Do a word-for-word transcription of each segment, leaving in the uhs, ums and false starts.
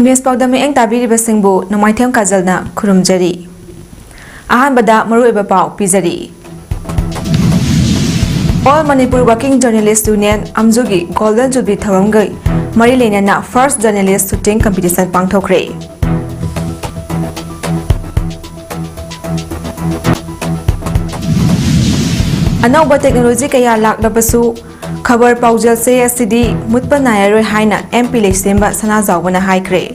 News ꯄꯥꯎꯗꯝ ꯃꯤꯠꯌꯦꯡ ꯇꯥꯕꯤꯔꯤꯕꯁꯤꯡꯕꯨ ꯅꯣꯡꯃꯥꯏꯊꯦꯝ ꯀꯥꯖꯜꯅ ꯈꯨꯔꯨꯝꯖꯔꯤ꯫ ꯑꯍꯥꯟꯕꯗ ꯃꯔꯨꯑꯣꯏꯕ ꯄꯥꯎ ꯄꯤꯖꯔꯤ꯫ All Manipur Working Journalist Union, ꯑꯝꯖꯨꯒꯤ Golden Jubilee ꯊꯧꯔꯝꯒ ꯃꯔꯤ ꯂꯩꯅꯅ First Journalist Shooting Competition ꯄꯥꯡꯊꯣꯛꯈ꯭ꯔꯦ꯫ ꯑꯅꯧꯕ technology ꯀꯌꯥ ꯂꯥꯛꯂꯕꯁꯨ ꯈꯕꯔ ꯄꯥꯎꯖꯦꯜ ꯆꯦ ꯑꯁꯤꯗꯤ ꯃꯨꯠꯄ ꯅꯥꯏꯔꯔꯣꯏ ꯍꯥꯏꯅ M P ꯂꯩꯁꯦꯝꯕ ꯁꯅꯥꯖꯥꯎꯕꯅ ꯍꯥꯏꯈ꯭ꯔꯦ꯫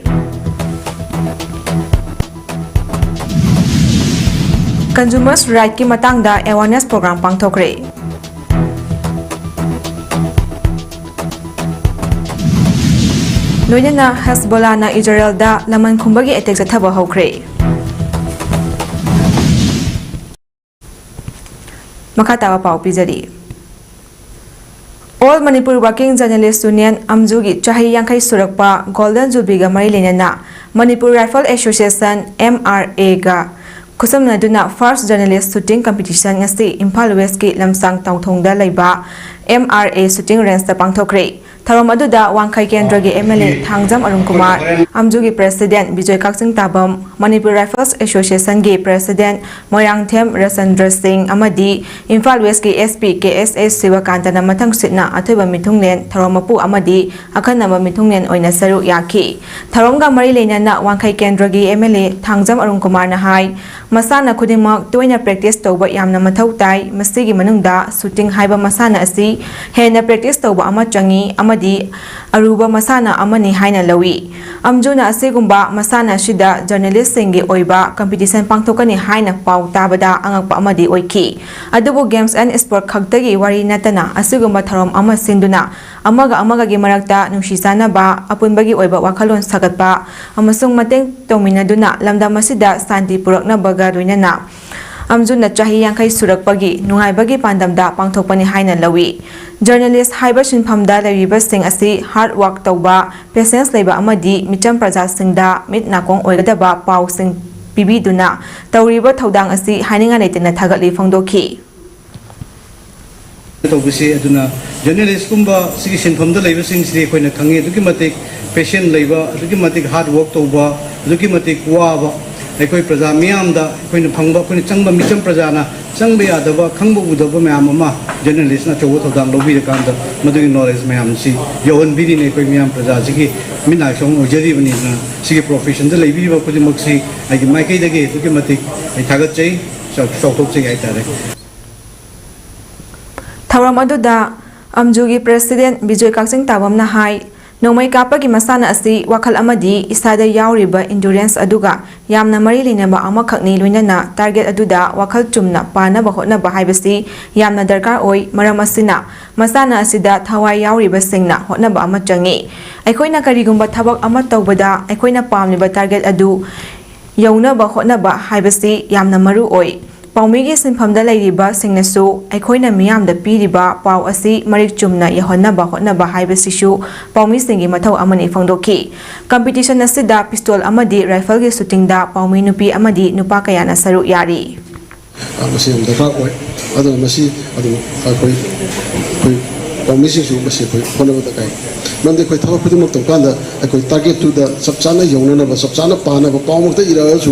Consumers Rightꯀꯤ ꯃꯇꯥꯡꯗ awareness program ꯄꯥꯡꯊꯣꯛꯈ꯭ꯔꯦ꯫ ꯂꯣꯏꯅꯅ ꯍꯦꯖꯕꯣꯂꯥꯅ ꯏꯖꯔꯦꯜꯗ ꯂꯃꯟ ꯈꯨꯝꯕꯒꯤ attack ꯆꯠꯊꯕ ꯍꯧꯈ꯭ꯔꯦ꯫ ꯃꯈꯥ ꯇꯥꯕ ꯄꯥꯎ ꯄꯤꯖꯔꯤ꯫ All Manipur Working Journalist Union, ꯑꯝꯖꯨꯒꯤ ꯆꯍꯤ ꯌꯥꯡꯈꯩ ꯁꯨꯔꯛꯄ Golden Jubileeꯒ ꯃꯔꯤ ꯂꯩꯅꯅ Manipur Rifle Association, M R Aꯒ ꯈꯨꯠꯁꯝꯅꯗꯨꯅ First Journalist Shooting Competition ꯉꯁꯤ ꯏꯝꯐꯥꯜ Westꯀꯤ ꯂꯝꯁꯥꯡ ꯇꯥꯎꯊꯣꯡꯗ ꯂꯩꯕ M R A Shooting Rangeꯇ ꯄꯥꯡꯊꯣꯛꯈ꯭ꯔꯦ꯫ ꯊꯧꯔꯝ ꯑꯗꯨꯗ ꯋꯥꯡꯈꯩ ꯀꯦꯟꯗ꯭ꯔꯒꯤ M L A Thangjam Arun Kumar, ꯑꯝꯖꯨꯒꯤ President Bijoy Kakching ꯇꯥꯕꯝ, Manipur Rifles Associationꯒꯤ President Moirangthem ꯔꯆꯟꯗ꯭ꯔ ꯁꯤꯡ ꯑꯃꯗꯤ ꯏꯝꯐꯥꯜ Westꯀꯤ S P ꯀꯦ ꯑꯦꯁ ꯑꯦꯁ ꯁꯤꯕꯀꯥꯟꯇꯅ ꯃꯊꯪ ꯁꯤꯠꯅ ꯑꯊꯣꯏꯕ ꯃꯤꯊꯨꯡꯂꯦꯟ, ꯊꯧꯔꯝ ꯃꯄꯨ ꯑꯃꯗꯤ ꯑꯈꯟꯅꯕ ꯃꯤꯊꯨꯡꯂꯦꯟ ꯑꯣꯏꯅ ꯁꯔꯨꯛ ꯌꯥꯈꯤ꯫ ꯊꯧꯔꯝꯒ ꯃꯔꯤ ꯂꯩꯅꯅ ꯋꯥꯡꯈꯩ ꯀꯦꯟꯗ꯭ꯔꯒꯤ M L A Thangjam Arun ꯀꯨꯃꯥꯔꯅ ꯍꯥꯏ, ꯃꯁꯥꯟꯅ ꯈꯨꯗꯤꯡꯃꯛ ꯇꯣꯏꯅ practice ꯇꯧꯕ ꯌꯥꯝꯅ ꯃꯊꯧ ꯇꯥꯏ꯫ ꯃꯁꯤꯒꯤ ꯃꯅꯨꯡꯗ shooting ꯍꯥꯏꯕ ꯃꯁꯥꯟꯅ ꯑꯁꯤ ꯍꯦꯟꯅ practice ꯇꯧꯕ ꯑꯃ ꯆꯪꯏ ꯑꯃꯗꯤ ꯑꯔꯨꯕ ꯃꯁꯥꯟꯅ ꯑꯃꯅꯤ ꯍꯥꯏꯅ ꯂꯧꯏ꯫ ꯑꯝꯖꯨꯅ ꯑꯁꯤꯒꯨꯝꯕ ꯃꯁꯥꯟꯅ ꯑꯁꯤꯗ journalistꯁꯤꯡꯒꯤ ꯑꯣꯏꯕ competition ꯄꯥꯡꯊꯣꯛꯀꯅꯤ ꯍꯥꯏꯅ ꯄꯥꯎ ꯇꯥꯕꯗ ꯑꯉꯛꯄ ꯑꯃꯗꯤ ꯑꯣꯏꯈꯤ꯫ ꯑꯗꯨꯕꯨ Games and Sport ꯈꯛꯇꯒꯤ ꯋꯥꯔꯤ ꯅꯠꯇꯅ ꯑꯁꯤꯒꯨꯝꯕ ꯊꯧꯔꯝ ꯑꯃ ꯁꯤꯟꯗꯨꯅ ꯑꯃꯒ ꯑꯃꯒꯒꯤ ꯃꯔꯛꯇ ꯅꯨꯡꯁꯤ ꯆꯥꯟꯅꯕ, ꯑꯄꯨꯟꯕꯒꯤ ꯑꯣꯏꯕ ꯋꯥꯈꯜꯂꯣꯟ ꯁꯥꯒꯠꯄ ꯑꯃꯁꯨꯡ ꯃꯇꯦꯡ ꯇꯧꯃꯤꯟꯅꯗꯨꯅ ꯂꯝꯗꯝ ꯑꯁꯤꯗ ꯁꯥꯟꯇꯤ ꯄꯨꯔꯛꯅꯕꯒ ꯂꯣꯏꯅꯅ ꯑꯝꯖꯨꯅ ꯆꯍꯤ ꯌꯥꯡꯈꯩ ꯁꯨꯔꯛꯄꯒꯤ ꯅꯨꯡꯉꯥꯏꯕꯒꯤ ꯄꯥꯟꯗꯝꯗ ꯄꯥꯡꯊꯣꯛꯄꯅꯤ ꯍꯥꯏꯅ ꯂꯧꯏ꯫ Journalist ꯍꯥꯏꯕ ꯁꯤꯟꯐꯝꯗ ꯂꯩꯔꯤꯕꯁꯤꯡ ꯑꯁꯤ hard work ꯇꯧꯕ, patience ꯂꯩꯕ ꯑꯃꯗꯤ ꯃꯤꯆꯝ ꯄ꯭ꯔꯖꯥꯁꯤꯡꯗ ꯃꯤꯠ ꯅꯥꯀꯣꯡ ꯑꯣꯏꯒꯗꯕ ꯄꯥꯎꯁꯤꯡ ꯄꯤꯕꯤꯗꯨꯅ ꯇꯧꯔꯤꯕ ꯊꯧꯗꯥꯡ ꯑꯁꯤ ꯍꯥꯏꯅꯤꯡꯉꯥꯏ ꯂꯩꯇꯅ ꯊꯥꯒꯠꯂꯤ ꯐꯣꯡꯗꯣꯛꯈꯤ꯫ ꯇꯧꯕꯁꯤ꯫ ꯑꯗꯨꯅ ꯖꯔꯅꯦꯂꯤꯁꯀꯨꯝꯕ ꯁꯤꯒꯤ ꯁꯤꯟꯐꯝꯗ ꯂꯩꯕꯁꯤꯡꯁꯤꯗꯤ ꯑꯩꯈꯣꯏꯅ ꯈꯪꯉꯤ, ꯑꯗꯨꯛꯀꯤ ꯃꯇꯤꯛ ꯄꯦꯁꯦꯟ ꯂꯩꯕ, ꯑꯗꯨꯛꯀꯤ ꯃꯇꯤꯛ ꯍꯥꯔꯗ ꯋꯥꯔꯛ ꯇꯧꯕ, ꯑꯗꯨꯛꯀꯤ ꯃꯇꯤꯛ ꯋꯥꯕ, ꯑꯩꯈꯣꯏ ꯄ꯭ꯔꯖꯥ ꯃꯤꯌꯥꯝꯗ ꯑꯩꯈꯣꯏꯅ ꯐꯪꯕ, ꯑꯩꯈꯣꯏꯅ ꯆꯪꯕ, ꯃꯤꯆꯝ ꯄ꯭ꯔꯖꯥꯅ ꯆꯪꯕ ꯌꯥꯗꯕ, ꯈꯪꯕ ꯎꯗꯕ ꯃꯌꯥꯝ ꯑꯃ ꯖꯔꯅꯦꯂꯤꯁꯅ ꯑꯆꯧꯕ ꯊꯧꯗꯥꯡ ꯂꯧꯕꯤꯔꯀꯥꯟꯗ ꯃꯗꯨꯒꯤ ꯅꯣꯂꯦꯖ ꯃꯌꯥꯝꯁꯤ ꯌꯧꯍꯟꯕꯤꯔꯤꯅꯦ ꯑꯩꯈꯣꯏ ꯃꯤꯌꯥꯝ ꯄ꯭ꯔꯖꯥꯁꯤꯒꯤ ꯃꯤꯠ ꯅꯥ ꯁꯣꯡ ꯑꯣꯏꯖꯔꯤꯕꯅꯤꯅ꯫ ꯁꯤꯒꯤ ꯄ꯭ꯔꯣꯐꯦꯁꯟꯗ ꯂꯩꯕꯤꯔꯤꯕ ꯈꯨꯗꯤꯡꯃꯛꯁꯤ ꯑꯩꯒꯤ ꯃꯥꯏꯀꯩꯗꯒꯤ ꯑꯗꯨꯛꯀꯤ ꯃꯇꯤꯛ ꯑꯩ ꯊꯥꯒꯠꯆꯩ, ꯆꯥꯎ-, ꯆꯥꯎꯊꯣꯛꯆꯩ ꯍꯥꯏꯇꯥꯔꯦ꯫ ꯊꯧꯔꯝ ꯑꯗꯨꯗ ꯑꯝꯖꯨꯒꯤ ꯄ꯭ꯔꯦꯁꯤꯗꯦꯟꯠ ꯕꯤꯖꯣꯏ ꯀꯛꯆꯤꯡ ꯇꯥꯕꯝꯅ ꯍꯥꯏ, ꯅꯣꯡꯃꯩ ꯀꯥꯞꯄꯒꯤ ꯃꯁꯥꯟꯅ ꯑꯁꯤ ꯋꯥꯈꯜ ꯑꯃꯗꯤ ꯏꯁꯥꯗ ꯌꯥꯎꯔꯤꯕ ꯏꯟꯗꯨꯔꯦꯟꯁ ꯑꯗꯨꯒ ꯌꯥꯝꯅ ꯃꯔꯤ ꯂꯩꯅꯕ ꯑꯃꯈꯛꯅꯤ, ꯂꯣꯏꯅꯅ ꯇꯥꯔꯒꯦꯠ ꯑꯗꯨꯗ ꯋꯥꯈꯜ ꯆꯨꯝꯅ ꯄꯥꯅꯕ ꯍꯣꯠꯅꯕ ꯍꯥꯏꯕꯁꯤ ꯌꯥꯝꯅ ꯗꯔꯀꯥꯔ ꯑꯣꯏ꯫ ꯃꯔꯝ ꯑꯁꯤꯅ, ꯃꯁꯥꯟꯅ ꯑꯁꯤꯗ ꯊꯋꯥꯏ ꯌꯥꯎꯔꯤꯕꯁꯤꯡꯅ ꯍꯣꯠꯅꯕ ꯑꯃ ꯆꯪꯏ꯫ ꯑꯩꯈꯣꯏꯅ ꯀꯔꯤꯒꯨꯝꯕ ꯊꯕꯛ ꯑꯃ ꯇꯧꯕꯗ ꯑꯩꯈꯣꯏꯅ ꯄꯥꯝꯂꯤꯕ ꯇꯥꯔꯒꯦꯠ ꯑꯗꯨ ꯌꯧꯅꯕ ꯍꯣꯠꯅꯕ ꯍꯥꯏꯕꯁꯤ ꯌꯥꯝꯅ ꯃꯔꯨ ꯑꯣꯏ꯫ ꯄꯥꯎꯃꯤꯒꯤ ꯁꯤꯟꯐꯝꯗ ꯂꯩꯔꯤꯕꯁꯤꯡꯅꯁꯨ ꯑꯩꯈꯣꯏꯅ ꯃꯤꯌꯥꯝꯗ ꯄꯤꯔꯤꯕ ꯄꯥꯎ ꯑꯁꯤ ꯃꯔꯤꯛ ꯆꯨꯝꯅ ꯌꯧꯍꯟꯅꯕ ꯍꯣꯠꯅꯕ ꯍꯥꯏꯕꯁꯤꯁꯨ ꯄꯥꯎꯃꯤꯁꯤꯡꯒꯤ ꯃꯊꯧ ꯑꯃꯅꯤ ꯐꯣꯡꯗꯣꯛꯈꯤ꯫ ꯀꯝꯄꯤꯇꯤꯁꯟ ꯑꯁꯤꯗ ꯄꯤꯁꯇꯣꯜ ꯑꯃꯗꯤ ꯔꯥꯏꯐꯜꯒꯤ ꯁꯨꯇꯤꯡꯗ ꯄꯥꯎꯃꯤ ꯅꯨꯄꯤ ꯑꯃꯗꯤ ꯅꯨꯄꯥ ꯀꯌꯥꯅ ꯁꯔꯨꯛ ꯌꯥꯔꯤ꯫ ꯑ, ꯃꯁꯤ ꯌꯥꯝ ꯗꯔꯀꯥꯔ ꯑꯣꯏ꯫ ꯑꯗꯨꯅ ꯃꯁꯤ ꯑꯗꯨꯝ ꯑꯩꯈꯣꯏ, ꯑꯩꯈꯣꯏ ꯄꯥꯎꯃꯤꯁꯤꯡꯁꯨ ꯃꯁꯤ ꯑꯩꯈꯣꯏ ꯍꯣꯠꯅꯕ ꯗꯔꯀꯥꯔ ꯑꯣꯏ꯫ ꯃꯔꯝꯗꯤ ꯑꯩꯈꯣꯏ ꯊꯕꯛ ꯈꯨꯗꯤꯡꯃꯛ ꯇꯧꯕ ꯀꯥꯟꯗ ꯑꯩꯈꯣꯏ ꯇꯥꯔꯒꯦꯠꯇꯨꯗ ꯆꯞ ꯆꯥꯅ ꯌꯧꯅꯅꯕ, ꯆꯞ ꯆꯥꯅ ꯄꯥꯅꯕ, ꯄꯥꯎꯃꯛꯇ ꯏꯔꯛꯑꯁꯨ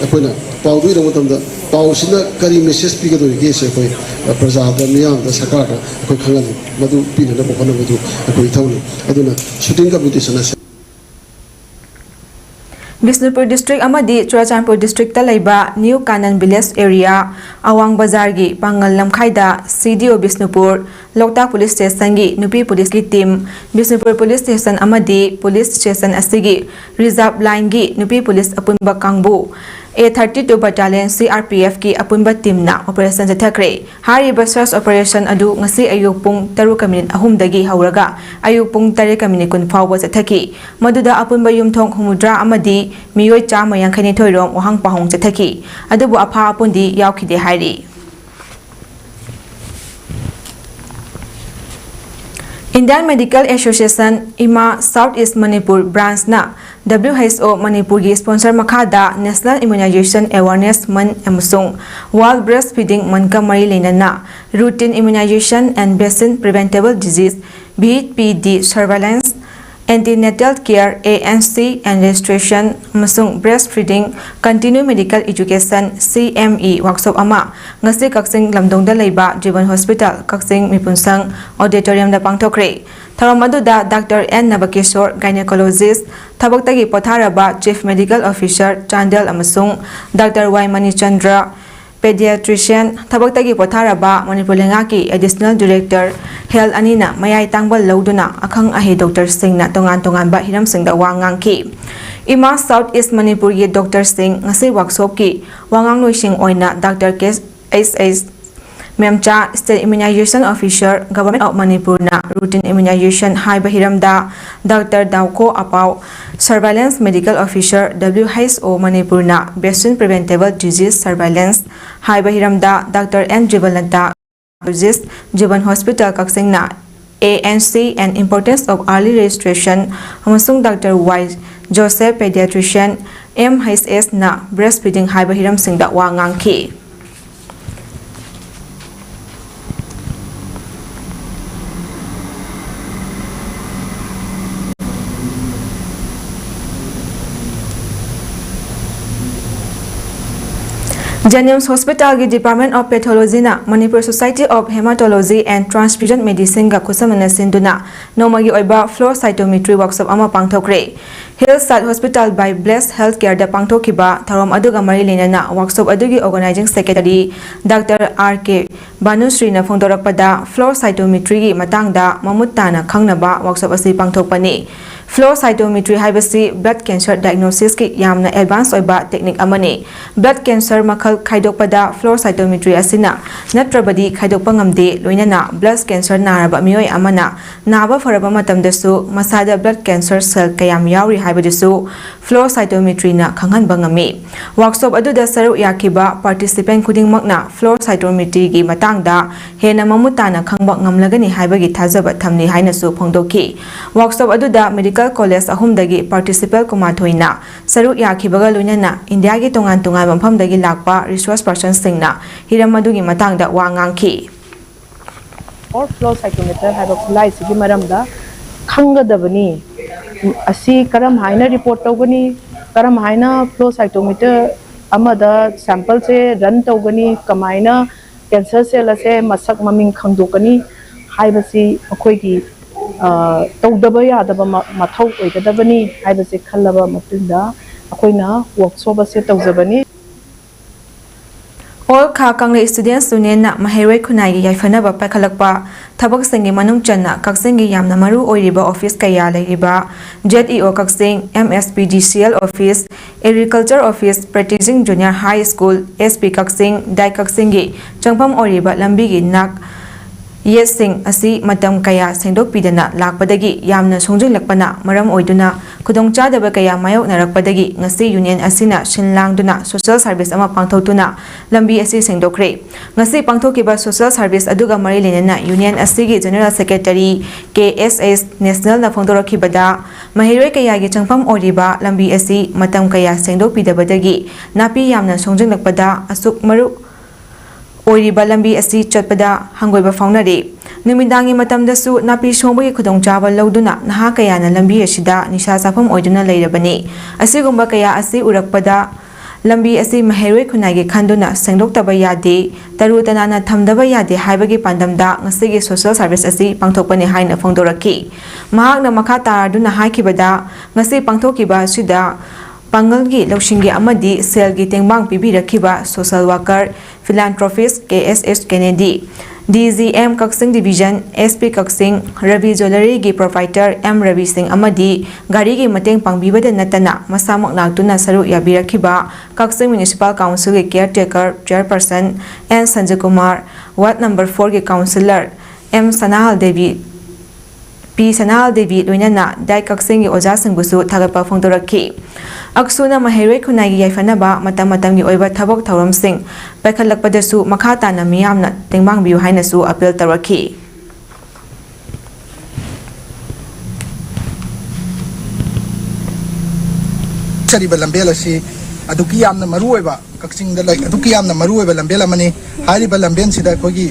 ꯑꯩꯈꯣꯏꯅ ꯄꯥꯎꯗꯨ ꯏꯔꯛꯄ ꯃꯇꯝꯗ ꯄꯥꯎꯁꯤꯅ ꯀꯔꯤ ꯃꯦꯁꯦꯖ ꯄꯤꯒꯗꯧꯔꯤꯒꯦꯁꯦ ꯑꯩꯈꯣꯏ, ꯑ, ꯄ꯭ꯔꯖꯥꯗ, ꯃꯤꯌꯥꯝꯗ, ꯁꯔꯀꯥꯔꯗ ꯑꯩꯈꯣꯏ ꯈꯪꯍꯜꯂꯤ꯫ ꯃꯗꯨ ꯄꯤꯅꯅꯕ ꯍꯣꯠꯅꯕꯗꯨ ꯑꯩꯈꯣꯏ ꯏꯊꯧꯅꯤ꯫ ꯑꯗꯨꯅ ꯁꯨꯇꯤꯡ ꯀꯝꯄꯤꯇꯤꯁꯟ ꯑꯁꯤ ꯕꯤꯁꯅꯨꯄꯨꯔ ꯗꯤꯁꯇ꯭ꯔꯤꯛ ꯑꯃꯗꯤ ꯆꯨꯔꯥꯆꯥꯟꯄꯨꯔ ꯗꯤꯁꯇ꯭ꯔꯤꯛꯇ ꯂꯩꯕ ꯅ꯭ꯌꯨ ꯀꯥꯅꯟ ꯚꯤꯂꯦꯖ ꯑꯦꯔꯤꯌꯥ ꯑꯋꯥꯡ ꯕꯖꯥꯔꯒꯤ ꯄꯥꯡꯒꯜ ꯂꯝꯈꯥꯏꯗ ꯁꯤ ꯗꯤ ꯑꯣ ꯕꯤꯁꯅꯨꯄꯨꯔ, ꯂꯣꯛꯇꯥꯛ ꯄꯨꯂꯤꯁ ꯁ꯭ꯇꯦꯁꯟꯒꯤ ꯅꯨꯄꯤ ꯄꯨꯂꯤꯁꯀꯤ ꯇꯤꯝ, ꯕꯤꯁꯅꯨꯄꯨꯔ ꯄꯨꯂꯤꯁ ꯁ꯭ꯇꯦꯁꯟ ꯑꯃꯗꯤ ꯄꯨꯂꯤꯁ ꯁ꯭ꯇꯦꯁꯟ ꯑꯁꯤꯒꯤ ꯔꯤꯖꯥꯔꯚ ꯂꯥꯏꯟꯒꯤ ꯅꯨꯄꯤ ꯄꯨꯂꯤꯁ ꯑꯄꯨꯟꯕ ꯀꯥꯡꯕꯨ, A thirty two battalion C R P ꯑꯦꯐꯀꯤ ꯑꯄꯨꯟꯕ ꯇꯤꯝꯅ ꯑꯣꯄꯔꯦꯁꯟ ꯆꯠꯊꯈ꯭ꯔꯦ꯫ ꯍꯥꯏꯔꯤꯕ ꯁꯔꯆ ꯑꯣꯄꯔꯦꯁꯟ ꯑꯗꯨ ꯉꯁꯤ ꯑꯌꯨꯛ ꯄꯨꯡ ꯇꯔꯨꯛꯀ ꯃꯤꯅꯤꯠ ꯑꯍꯨꯝꯗꯒꯤ ꯍꯧꯔꯒ ꯑꯌꯨꯛ ꯄꯨꯡ ꯇꯔꯦꯠꯀ ꯃꯤꯅꯤꯠ ꯀꯨꯟ ꯐꯥꯎꯕ ꯆꯠꯊꯈꯤ꯫ ꯃꯗꯨꯗ ꯑꯄꯨꯟꯕ ꯌꯨꯝꯊꯣꯡ ꯍꯨꯝꯐꯨꯇꯔꯥ ꯑꯃꯗꯤ ꯃꯤꯑꯣꯏ ꯆꯥꯝꯃ ꯌꯥꯡꯈꯩꯅꯤꯊꯣꯏ ꯔꯣꯝ ꯋꯥꯍꯪ ꯄꯥꯎꯍꯪ ꯆꯠꯊꯈꯤ꯫ ꯑꯗꯨꯕꯨ ꯑꯐꯥ ꯑꯄꯨꯟꯗꯤ ꯌꯥꯎꯈꯤꯗꯦ ꯍꯥꯏꯔꯤ꯫ Indian Medical Association, ꯏꯃꯥ, South East Manipur branchꯅ W H O ꯃꯅꯤꯄꯨꯔꯒꯤ sponsor ꯃꯈꯥꯗ National Immunization Awareness Month ꯑꯃꯁꯨꯡ World Breastfeeding Monthꯀ ꯃꯔꯤ ꯂꯩꯅꯅ Routine Immunization and Vaccine Preventable Disease, V P D Surveillance, Antenatal Care, A N C and Registration ꯑꯃꯁꯨꯡ Breastfeeding Continue Medical Education, C M E workshop ꯑꯃ ꯉꯁꯤ ꯀꯛꯆꯤꯡ ꯂꯝꯗꯣꯡꯗ ꯂꯩꯕ ꯖꯤꯕꯟ hospital ꯀꯛꯆꯤꯡ ꯃꯤꯄꯨꯟꯁꯪ auditoriumꯗ ꯄꯥꯡꯊꯣꯛꯈ꯭ꯔꯦ꯫ ꯊꯧꯔꯝ ꯑꯗꯨꯗ Doctor N ꯅꯕꯀꯤꯁꯣꯔ, Gynecologist, ꯊꯕꯛꯇꯒꯤ ꯄꯣꯊꯥꯔꯕ Chief Medical Officer ꯆꯥꯟꯗꯦꯜ ꯑꯃꯁꯨꯡ Doctor Y Manichandra, Pediatrician, ꯊꯕꯛꯇꯒꯤ ꯄꯣꯊꯥꯔꯕ ꯃꯅꯤꯄꯨꯔ ꯂꯩꯉꯥꯛꯀꯤ Additional Director Health ꯑꯅꯤꯅ ꯃꯌꯥꯏ ꯇꯥꯡꯕ ꯂꯧꯗꯨꯅ ꯑꯈꯪ ꯑꯍꯩ doctorꯁꯤꯡꯅ ꯇꯣꯉꯥꯟ ꯇꯣꯉꯥꯟꯕ ꯍꯤꯔꯝꯁꯤꯡꯗ ꯋꯥ ꯉꯥꯡꯈꯤ꯫ ꯏꯃꯥ South East ꯃꯅꯤꯄꯨꯔꯒꯤ doctorꯁꯤꯡ ꯉꯁꯤ workshopꯀꯤ ꯋꯥꯉꯥꯡꯂꯣꯏꯁꯤꯡ ꯑꯣꯏꯅ Doctor K H H ꯃꯦꯝꯆꯥ, State Immunization Officer, Government of ꯃꯅꯤꯄꯨꯔꯅ Routine Immunization ꯍꯥꯏꯕ ꯍꯤꯔꯝꯗ Doctor ꯗꯥꯎꯈꯣ ꯑꯄꯥꯎ, Surveillance Medical Officer, W H O ꯃꯅꯤꯄꯨꯔꯅ Vaccine Preventable Disease Surveillance ꯍꯥꯏꯕ ꯍꯤꯔꯝꯗ Doctor N ꯖꯤꯕꯟꯂꯇꯥ, Jibon Hospital ꯀꯛꯆꯤꯡꯅ A N C and Importance of Early Registration ꯑꯃꯁꯨꯡ Doctor Y Joseph, Pediatrician, M H S ꯅ Breastfeeding ꯍꯥꯏꯕ ꯍꯤꯔꯝꯁꯤꯡꯗ ꯋꯥ ꯉꯥꯡꯈꯤ꯫ JNIMS Hospitalꯒꯤ Department of Pathologyꯅ Manipur Society of Hematology and Transfusion Medicineꯒ ꯈꯨꯠꯁꯝꯅꯅ ꯁꯤꯟꯗꯨꯅ ꯅꯣꯡꯃꯒꯤ ꯑꯣꯏꯕ flow cytometry workshop ꯑꯃ ꯄꯥꯡꯊꯣꯛꯈ꯭ꯔꯦ꯫ Health Site Hospital by Blessed Healthcareꯗ ꯄꯥꯡꯊꯣꯛꯈꯤꯕ ꯊꯧꯔꯝ ꯑꯗꯨꯒ ꯃꯔꯤ ꯂꯩꯅꯅ workshop ꯑꯗꯨꯒꯤ organizing secretary Doctor R K ꯚꯥꯅꯨꯁ꯭ꯔꯤꯅ ꯐꯣꯡꯗꯣꯔꯛꯄꯗ, flow cytometryꯒꯤ ꯃꯇꯥꯡꯗ ꯃꯃꯨꯠ ꯇꯥꯅ ꯈꯪꯅꯕ workshop ꯑꯁꯤ ꯄꯥꯡꯊꯣꯛꯄꯅꯤ꯫ Flow cytometry ꯍꯥꯏꯕꯁꯤ blood cancer diagnosisꯀꯤ ꯌꯥꯝꯅ advance ꯑꯣꯏꯕ technique ꯑꯃꯅꯤ꯫ Blood cancer ꯃꯈꯜ ꯈꯥꯏꯗꯣꯛꯄꯗ flow cytometry ꯑꯁꯤꯅ ꯅꯠꯇ꯭ꯔꯕꯗꯤ ꯈꯥꯏꯗꯣꯛꯄ ꯉꯝꯗꯦ, ꯂꯣꯏꯅꯅ blood cancer ꯅꯥꯔꯕ ꯃꯤꯑꯣꯏ ꯑꯃꯅ ꯅꯥꯕ ꯐꯔꯕ ꯃꯇꯝꯗꯁꯨ ꯃꯁꯥꯗ blood cancer cell ꯀꯌꯥꯝ ꯌꯥꯎꯔꯤ ꯍꯥꯏꯕꯗꯨꯁꯨ flow cytometryꯅ ꯈꯪꯍꯟꯕ ꯉꯝꯃꯤ꯫ Workshop ꯑꯗꯨꯗ ꯁꯔꯨꯛ ꯌꯥꯈꯤꯕ participant ꯈꯨꯗꯤꯡꯃꯛꯅ flow cytometryꯒꯤ ꯃꯇꯥꯡꯗ ꯍꯦꯟꯅ ꯃꯃꯨꯠ ꯇꯥꯅ ꯈꯪꯕ ꯉꯝꯂꯒꯅꯤ ꯍꯥꯏꯕꯒꯤ ꯊꯥꯖꯕ ꯊꯝꯂꯤ ꯍꯥꯏꯅꯁꯨ ꯐꯣꯡꯗꯣꯛꯈꯤ꯫ Workshop ꯑꯗꯨꯗ medical ꯃꯦꯗꯤꯀꯦꯜ ꯀꯣꯂꯦꯖ ꯑꯍꯨꯝꯗꯒꯤ ꯄꯥꯔꯇꯤꯁꯤꯄꯦꯟ ꯀꯨꯟꯃꯥꯊꯣꯏꯅ ꯁꯔꯨꯛ ꯌꯥꯈꯤꯕꯒ ꯂꯣꯏꯅꯅ ꯏꯟꯗꯤꯌꯥꯒꯤ ꯇꯣꯉꯥꯟ ꯇꯣꯉꯥꯟꯕ ꯃꯐꯝꯗꯒꯤ ꯂꯥꯛꯄ ꯔꯤꯁꯣꯔꯁ ꯄꯔꯁꯟꯁꯤꯡꯅ ꯍꯤꯔꯝ ꯑꯗꯨꯒꯤ ꯃꯇꯥꯡꯗ ꯋꯥ ꯉꯥꯡꯈꯤ꯫ ꯑꯣꯔ ꯐ꯭ꯂꯣ ꯁꯥꯏꯀꯣꯃꯤꯇꯔ ꯍꯥꯏꯕ ꯈꯨꯠꯂꯥꯏꯁꯤꯒꯤ ꯃꯔꯝꯗ ꯈꯪꯒꯗꯕꯅꯤ꯫ ꯑꯁꯤ ꯀꯔꯝ ꯍꯥꯏꯅ ꯔꯤꯄꯣꯔꯠ ꯇꯧꯒꯅꯤ, ꯀꯔꯝ ꯍꯥꯏꯅ ꯐ꯭ꯂꯣ ꯁꯥꯏꯀꯣꯃꯤꯇꯔ ꯑꯃꯗ ꯁꯦꯝꯄꯜꯁꯦ ꯔꯟ ꯇꯧꯒꯅꯤ, ꯀꯃꯥꯏꯅ ꯀꯦꯟꯁꯔ ꯁꯦꯜ ꯑꯁꯦ ꯃꯁꯛ ꯃꯃꯤꯡ ꯈꯪꯗꯣꯛꯀꯅꯤ ꯍꯥꯏꯕꯁꯤ ꯑꯩꯈꯣꯏꯒꯤ, ꯑ, ꯇꯧꯗꯕ ꯌꯥꯗꯕ ꯃ-, ꯃꯊꯧ ꯑꯣꯏꯒꯗꯕꯅꯤ ꯍꯥꯏꯕꯁꯦ ꯈꯜꯂꯕ ꯃꯇꯨꯡꯗ ꯑꯩꯈꯣꯏꯅ ꯋꯥꯔꯛꯁꯣꯞ ꯑꯁꯦ ꯇꯧꯖꯕꯅꯤ꯫ ꯑꯣꯜ ꯈꯥ ꯀꯪꯂꯩ ꯁ꯭ꯇꯨꯗꯦꯟꯠꯁ ꯌꯨꯅꯤꯌꯟꯅ ꯃꯍꯩꯔꯣꯏ ꯈꯨꯟꯅꯥꯏꯒꯤ ꯌꯥꯏꯐꯅꯕ ꯄꯥꯏꯈꯠꯂꯛꯄ ꯊꯕꯛꯁꯤꯡꯒꯤ ꯃꯅꯨꯡ ꯆꯟꯅ ꯀꯛꯆꯤꯡꯒꯤ ꯌꯥꯝꯅ ꯃꯔꯨ ꯑꯣꯏꯔꯤꯕ ꯑꯣꯐꯤꯁ ꯀꯌꯥ ꯂꯩꯔꯤꯕ ꯖꯦꯠ ꯏ ꯑꯣ ꯀꯛꯆꯤꯡ, ꯑꯦꯝ ꯑꯦꯁ P D C L office, agriculture office, ꯄ꯭ꯔꯦꯇꯤꯖꯤꯡ junior high school, S P Kakching, ꯗꯥꯏ ꯀꯛꯆꯤꯡꯒꯤ ꯆꯪꯐꯝ ꯑꯣꯏꯔꯤꯕ ꯂꯝꯕꯤꯒꯤ ꯅꯥꯛ ꯌꯦꯠꯁꯤꯡ ꯑꯁꯤ ꯃꯇꯝ ꯀꯌꯥ ꯁꯦꯡꯗꯣꯛꯄꯤꯗꯅ ꯂꯥꯛꯄꯗꯒꯤ ꯌꯥꯝꯅ ꯁꯣꯡꯖꯤꯜꯂꯛꯄꯅ ꯃꯔꯝ ꯑꯣꯏꯗꯨꯅ ꯈꯨꯗꯣꯡꯆꯥꯗꯕ ꯀꯌꯥ ꯃꯥꯌꯣꯛꯅꯔꯛꯄꯗꯒꯤ ꯉꯁꯤ ꯌꯨꯅꯤꯌꯟ ꯑꯁꯤꯅ ꯁꯤꯟ ꯂꯥꯡꯗꯨꯅ ꯁꯣꯁꯤꯌꯦꯜ ꯁꯔꯚꯤꯁ ꯑꯃ ꯄꯥꯡꯊꯣꯛꯇꯨꯅ ꯂꯝꯕꯤ ꯑꯁꯤ ꯁꯦꯡꯗꯣꯛꯈ꯭ꯔꯦ꯫ ꯉꯁꯤ ꯄꯥꯡꯊꯣꯛꯈꯤꯕ ꯁꯣꯁꯤꯌꯦꯜ ꯁꯔꯚꯤꯁ ꯑꯗꯨꯒ ꯃꯔꯤ ꯂꯩꯅꯅ ꯌꯨꯅꯤꯌꯟ ꯑꯁꯤꯒꯤ ꯖꯦꯅꯔꯦꯜ ꯁꯦꯀ꯭ꯔꯦꯇꯔꯤ ꯀꯦ ꯑꯦꯁ ꯑꯦꯁ ꯅꯦꯁꯅꯦꯜꯅ ꯐꯣꯡꯗꯣꯔꯛꯈꯤꯕꯗ, ꯃꯍꯩꯔꯣꯏ ꯀꯌꯥꯒꯤ ꯆꯪꯐꯝ ꯑꯣꯏꯔꯤꯕ ꯂꯝꯕꯤ ꯑꯁꯤ ꯃꯇꯝ ꯀꯌꯥ ꯁꯦꯡꯗꯣꯛꯄꯤꯗꯕꯗꯒꯤ ꯅꯥꯄꯤ ꯌꯥꯝꯅ ꯁꯣꯡꯖꯤꯜꯂꯛꯄꯗ ꯑꯁꯨꯛ ꯃꯔꯨ ꯑꯣꯏꯔꯤꯕ ꯂꯝꯕꯤ ꯑꯁꯤ ꯆꯠꯄꯗ ꯍꯪꯒꯣꯏꯕ ꯐꯥꯎꯅꯔꯤ꯫ ꯅꯨꯃꯤꯗꯥꯡꯒꯤ ꯃꯇꯝꯗꯁꯨ ꯅꯥꯄꯤ ꯁꯣꯡꯕꯒꯤ ꯈꯨꯗꯣꯡꯆꯥꯕ ꯂꯧꯗꯨꯅ ꯅꯍꯥ ꯀꯌꯥꯅ ꯂꯝꯕꯤ ꯑꯁꯤꯗ ꯅꯤꯁꯥ ꯆꯥꯐꯝ ꯑꯣꯏꯗꯨꯅ ꯂꯩꯔꯕꯅꯤ꯫ ꯑꯁꯤꯒꯨꯝꯕ ꯀꯌꯥ ꯑꯁꯤ ꯎꯔꯛꯄꯗ ꯂꯝꯕꯤ ꯑꯁꯤ ꯃꯍꯩꯔꯣꯏ ꯈꯨꯟꯅꯥꯏꯒꯤ ꯈꯟꯗꯨꯅ ꯁꯦꯡꯗꯣꯛꯇꯕ ꯌꯥꯗꯦ, ꯇꯔꯨ ꯇꯅꯥꯟꯅ ꯊꯝꯗꯕ ꯌꯥꯗꯦ ꯍꯥꯏꯕꯒꯤ ꯄꯥꯟꯗꯝꯗ ꯉꯁꯤꯒꯤ ꯁꯣꯁꯤꯌꯦꯜ ꯁꯔꯚꯤꯁ ꯑꯁꯤ ꯄꯥꯡꯊꯣꯛꯄꯅꯤ ꯍꯥꯏꯅ ꯐꯣꯡꯗꯣꯔꯛꯈꯤ꯫ ꯃꯍꯥꯛꯅ ꯃꯈꯥ ꯇꯥꯔꯗꯨꯅ ꯍꯥꯏꯈꯤꯕꯗ, ꯉꯁꯤ ꯄꯥꯡꯊꯣꯛꯈꯤꯕ ꯑꯁꯤꯗ ꯄꯥꯡꯒꯜꯒꯤ ꯂꯧꯁꯤꯡꯒꯤ ꯑꯃꯗꯤ ꯁꯦꯜꯒꯤ ꯇꯦꯡꯕꯥꯡ ꯄꯤꯕꯤꯔꯛꯈꯤꯕ ꯁꯣꯁꯤꯌꯦꯜ ꯋꯥꯀꯔ, ꯐꯤꯂꯥꯟꯊ꯭ꯔꯣꯄꯤꯁ ꯀꯦ ꯑꯦꯁ ꯑꯦꯁ ꯀꯦꯅꯦꯗꯤ, ꯗꯤ ꯖꯤ ꯑꯦꯝ ꯀꯛꯆꯤꯡ ꯗꯤꯕꯤꯖꯟ, ꯑꯦꯁ ꯄꯤ ꯀꯛꯆꯤꯡ, ꯔꯕꯤ ꯖ꯭ꯋꯦꯂꯔꯤꯒꯤ ꯄ꯭ꯔꯣꯄ꯭ꯔꯥꯏꯇꯔ ꯑꯦꯝ ꯔꯕꯤ ꯁꯤꯡ ꯑꯃꯗꯤ ꯒꯥꯔꯤꯒꯤ ꯃꯇꯦꯡ ꯄꯥꯡꯕꯤꯕꯗ ꯅꯠꯇꯅ ꯃꯁꯥꯃꯛ ꯂꯥꯛꯇꯨꯅ ꯁꯔꯨꯛ ꯌꯥꯕꯤꯔꯛꯈꯤꯕ ꯀꯛꯆꯤꯡ ꯃ꯭ꯌꯨꯅꯤꯁꯤꯄꯥꯜ ꯀꯥꯎꯟꯁꯤꯜꯒꯤ ꯀꯤꯌꯔꯇꯦꯀꯔ ꯆꯤꯌꯔꯄꯔꯁꯟ ꯑꯦꯟ ꯁꯟꯖꯌꯀꯨꯃꯥꯔ, ꯋꯥꯔꯗ ꯅꯝꯕꯔ ꯐꯣꯔꯒꯤ ꯀꯥꯎꯟꯁꯤꯂꯔ ꯑꯦꯝ ꯁꯅꯥꯍꯜ ꯗꯦꯕꯤ, ꯄꯤ ꯁꯅꯥꯍꯜ ꯗꯦꯕꯤ ꯂꯣꯏꯅꯅ ꯗꯥꯏ ꯀꯛꯆꯤꯡꯒꯤ ꯑꯣꯖꯥꯁꯤꯡꯕꯨꯁꯨ ꯊꯥꯒꯠꯄ ꯐꯣꯡꯗꯣꯔꯛꯈꯤ꯫ ꯑꯛꯁꯨꯅ ꯃꯍꯩꯔꯣꯏ ꯈꯨꯟꯅꯥꯏꯒꯤ ꯌꯥꯏꯐꯅꯕ ꯃꯇꯝ ꯃꯇꯝꯒꯤ ꯑꯣꯏꯕ ꯊꯕꯛ ꯊꯧꯔꯝꯁꯤꯡ ꯄꯥꯏꯈꯠꯂꯛꯄꯗꯁꯨ ꯃꯈꯥ ꯇꯥꯅ ꯃꯤꯌꯥꯝꯅ ꯇꯦꯡꯕꯥꯡꯕꯤꯌꯨ ꯍꯥꯏꯅꯁꯨ ꯑꯄꯤꯜ ꯇꯧꯔꯛꯈꯤ꯫ ꯆꯠꯂꯤꯕ ꯂꯝꯕꯦꯜ ꯑꯁꯤ ꯑꯗꯨꯛꯀꯤ ꯌꯥꯝꯅ ꯃꯔꯨꯑꯣꯏꯕ, ꯀꯛꯆꯤꯡꯗ ꯂꯩ, ꯑꯗꯨꯛꯀꯤ ꯌꯥꯝꯅ ꯃꯔꯨꯑꯣꯏꯕ ꯂꯝꯕꯦꯜ ꯑꯃꯅꯤ꯫ ꯍꯥꯏꯔꯤꯕ ꯂꯝꯕꯦꯜꯁꯤꯗ ꯑꯩꯈꯣꯏꯒꯤ